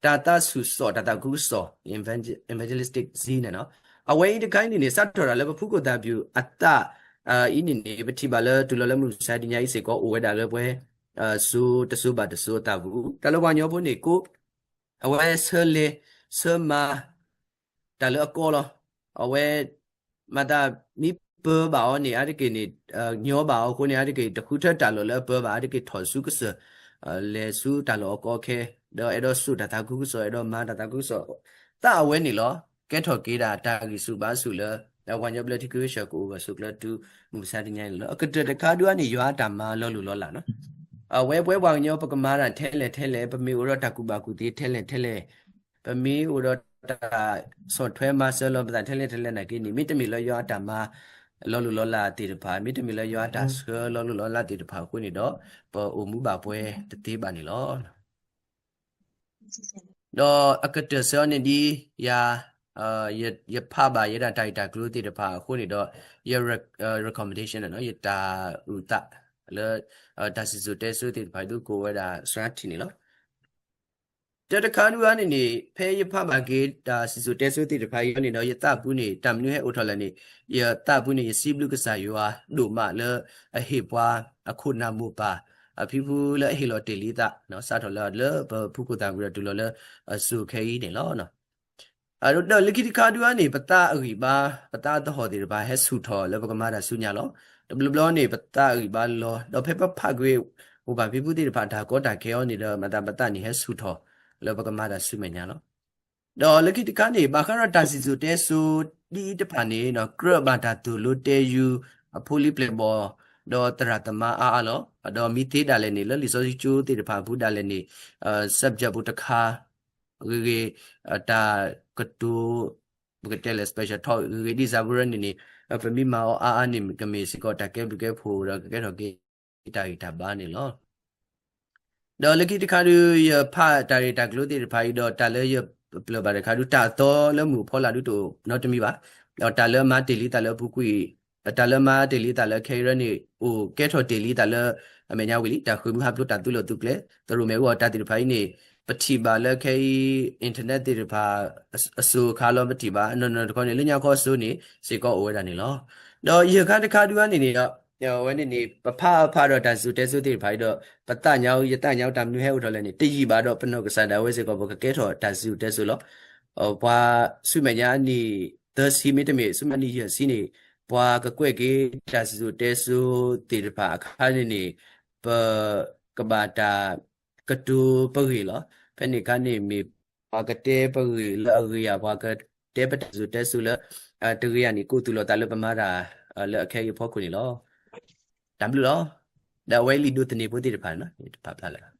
တၢ်သးဆူၣ်စီၣ် တၢ်သးခုကစီၣ် evange- evangelistic zeal န့ၣ်နီၤ. အဝဲအံၤတခါအံၤန့ၣ်န့ၣ် စးထီၣ်တၢ်လၢပဖုခိၣ်သၣ်ဘျုးအသး အံၤန့ၣ်န့ၣ် ပထံၣ်ဘၣ်လၢတုၤလီၤလၢမုၢ်မဆါတနံၤညါအံၤစ့ၢ်ကီး အိၣ်ဝဲဒၣ်လၢပှဲၤ စိၤတစိၤဘၣ်တစိၤအသးပူၤ တၢ်လၢပှၤကညီဖိန့ၣ် ကိး အဝဲဆၢလဲၤ ဆၢမၤ တၢ်လၢအကီလီၤ. အဝဲ မၤသးမ့ၢ်ပၢဘၣ်အီၤန့ၣ် အါတက့ၢ်န့ၣ် ညီဘၣ်အီၤအဃိန့ၣ် အါတက့ၢ် တဃုထၢတၢ်လီၢ်လၢအပၢဘၣ် အါတက့ၢ်ထီၣ်ဆူကစၢၢ် လဲၤဆူတၢ်လီၢ်အကီအခဲ ဒီးအဲၣ်ဒိးစိာ်တၢ်သးခုကစီၣ် အဲၣ်ဒိးမၤတၢ်သးခုကစီၣ် သးအဝဲန့ၣ်လီၤ. ကဲထီၣ်က့ၤဒၣ်တၢ်ဂံၢ်ဆူၣ်ဘါဆူၣ်လၢ ပှၤကညီဘျၢထံခွ့ၡၢၣ်ကအိၣ်ဂၢၢ်ဆိးကျၢၤတုၤမုၢ်မဆါတနံၤအံၤန့ၣ်လီၤ. အကတၢၢ်တခါဒုးအံၤန့ၣ် ယွၤအတၢ်မၤလီၤလိၢ်လီၤလးနီၤ. အဝဲပဝဲပှၤကညီပကမၤတၢ်ထဲလဲၣ်ထဲလဲၣ် ပမ့ၢ်အိၣ်ဒီးတၢ်ကူၣ်ဘၣ်ကူၣ်သ့ထဲလဲၣ်ထဲလဲၣ် ပမ့ၢ်အိၣ်ဒီးတၢ်ဆီၣ်ထွဲမၤစၢၤလီၤပသးထဲလဲၣ်ထဲလဲၣ်နာ်က့န့ၣ် မ့တမ့ၢ်လၢယွၤအတၢ်မၤလီၤလိၢ်လီၤလးသ့ၣ်တဖၣ် မ့တမ့ၢ်လၢယွၤအတၢ်ဆှၢလီၤလိၢ်လီၤလးသ့ၣ်တဖၣ်အဃိန့ၣ်ဒီး ပအိၣ်မူဘၣ်ပှဲၤတသ့ဘၣ်န့ၣ်လီၤ. ဒီးအကတၢၢ်ဆၢအီၤန့ၣ်ဒ်ယၤ ယဖးဘၣ်ယဲဒၣ်တၢ်ဂ့ၢ်တၢ်ကျိၤသ့ၣ်တဖၣ်အဃိန့ၣ်ဒီး ယ recommendation န့ၣ်နီၤ ယတၢ်အုၣ်သးလၢ တၢ်စံၣ်စိၤတဲစိၤသ့ၣ်တဖၣ်ဒုးကအိၣ်ဝဲဒၣ်စှၤထံၣ်န့ၣ်လီၤ. တၢ်တခါဒုးအံၤန့ၣ်န့ၣ် ဖဲယဖးဘၣ်က့ၤတၢ်စံၣ်စိၤတဲစိၤသ့ၣ်တဖၣ်အံၤန့ၣ်ဒီး ယသးပူၤန့ၣ် တၢ်မနုၤဟဲအိၣ်ထီၣ်လဲၣ်န့ၣ် ယသးပူၤန့ၣ် ယစံးဘျုးကစၢ်ယွၤဒိၣ်မးလၢ အဟ့ၣ်ပှၤအခိၣ်နၢ်မိၢ်ပၢ် အဖံဖုလၢအဟ့ၣ်လီၤတ့ၢ်လံသး စးထီၣ်လၢလၢပဖုခိၣ်သၣ်ဝံၤဒီးတုၤလီၤလၢအစိၤခဲအံၤန့ၣ်လီၤ. ဒီးလၢခံတခါဒုးအံၤန့ၣ် ပသးအဂံၢ်ဘါ ပသးသဟီၣ်သ့ၣ်တဖၣ်ဟဲဆူၣ်ထီၣ်လၢပကမၤတၢ်ဆူညါလီၤ. တဘျီဘျီန့ၣ် ပသးအဂံၢ်ဘါလီၤ ဒီးဖဲပဖးကွံာ် အိၣ်ဘၣ်ဖံဖုသ့ၣ်တဖၣ်တၢ်ကီတၢ်ခဲအံၤန့ၣ်ဒီး မၤသးပသးန့ၣ်ဟဲဆူၣ်ထီၣ် လၢပကမၤတၢ်ဆူမဲာ်ညါလီၤ. ဒီးလၢခံတခါန့ၣ် ဘၣ်ဃးဒီးတၢ်စံၣ်စိၤတဲစိၤဒ်အံၤတဖၣ်န့ၣ် ကြၢးဘၣ်တၢ်သိၣ်လိတဲယုၢ် အဖိလံၤပျဲၢ်ဘီၣ် ဒီးသရၣ်သမါအါအါလီၤ. ဒီးမ့ၢ်သ့ဒၣ်လဲာ်န့ၣ် လၢလံာ်စီဆှံကၠိသ့ၣ်တဖၣ်အပူၤဒၣ်လဲာ်န့ၣ် subject ပူၤတခါ ဂ့ၤဂ့ၤ တၢ်ကတိၤ ပကတဲလဲၣ် special talk ဂ့ၤဂ့ၤဒ်စးပူၤရၢန့ၣ်န့ၣ် ပမ့ၢ်မၤအီၤအါအါန့ၣ် ကမ့ၢ်စ့ၢ်ကီးတၢ်ကဲဘျုးကဲဖှိၣ်ဒီးကကဲထီၣ်က့ၤတၢ်ဂံၢ်တၢ်ဘါန့ၣ်လီၤ. ဒီးလၢခံတခါဒုး ယဖးတၢ်ရဲၣ်တၢ်ကျိၤသ့ၣ်တဖၣ်အံၤဒီး တၢ်လၢယပျၢၤဘၣ်တခါဒုး တၢ်အသီလၢမုၢ်အဖီလာ်ဒုးတအိၣ်နီတမံၤဘၣ်. ဒီးတၢ်လၢအမၤတ့ၢ်လံသးလၢအပူၤကွံာ် တၢ်လၢမၤတ့ၢ်လံတၢ်လၢခဲအံၤရၢန့ၣ် အိၣ်ကဲထီၣ်တ့ၢ်လံတၢ်လၢ အမဲာ်ညါဝံၤလံ တၢ်ဃုမုၢ်ဟးဖျိးတၢ်သုးလီၢ်သုးကျဲ သရိာ်မဲာ်ဝီအတၢ်သ့ၣ်တဖၣ်အံၤန့ၣ် ပထံၣ်ဘၣ်လၢခဲအံၤ internet သ့ၣ်တဖၣ် အစိၤအခါလီၤပထံၣ်ဘၣ် နီၢ်နီၢ်တခီန့ၣ် လၢညါခီအစိၤန့ၣ် စ့ၢ်ကီးအိၣ်ဝဲဒၣ်န့ၣ်လီၤ. ဒီးယဲၢ်ခါတခါဒုးအါန့ၣ်န့ၣ်ဒီး အဝဲန့ၣ်န့ၣ် ပဖးဖးဒီးတၢ်စံၣ်စိၤတဲစိၤသ့ၣ်တဖၣ်အံၤဒီး ပသးညါ ယသးညါတၢ်မနုၤဟဲအိၣ်ထီၣ်လဲၣ်န့ၣ် တယံာ်ဘၣ်ဒီးပနီၢ်ကစၢ်ဒၣ်ဝဲစ့ၢ်ကီး ပကကဲထီၣ်တၢ်စံၣ်စိၤတဲစိၤလီၤ. ပှၤဆူမဲာ်ညါအနံၣ်သၢဆံမ့တမ့ၢ် ဆူမဲာ်ညါအနံၣ်ယဲၢ်ဆံန့ၣ် ပှၤကကွဲးက့ၤတၢ်စံၣ်စိၤတဲစိၤသ့ၣ်တဖၣ်အခါန့ၣ်န့ၣ် ပကဘၣ်တၢ်ကတိၤပဂ့ၢ်လီၤ. ဖဲန့ၣ်အခါန့ၣ်မ့ၢ် ပှၤကတဲပဂ့ၢ်လၢအဂ့ၤဧါ ပှၤကတဲပတၢ်စံၣ်စိၤတဲစိၤလၢ တဂ့ၤဧါန့ၣ် ကိးသူၣ်လီၤသးလၢပမၤတၢ်လၢအခဲအံၤအဖီခိၣ်န့ၣ်လီၤ. တၢ်ဘျုးလီၤ. ဒီးအဝဲလံာ်ဒိးသန့ၤဖိသ့ၣ်တဖၣ်န့ၣ် တဖၣ်ဖျါလၢ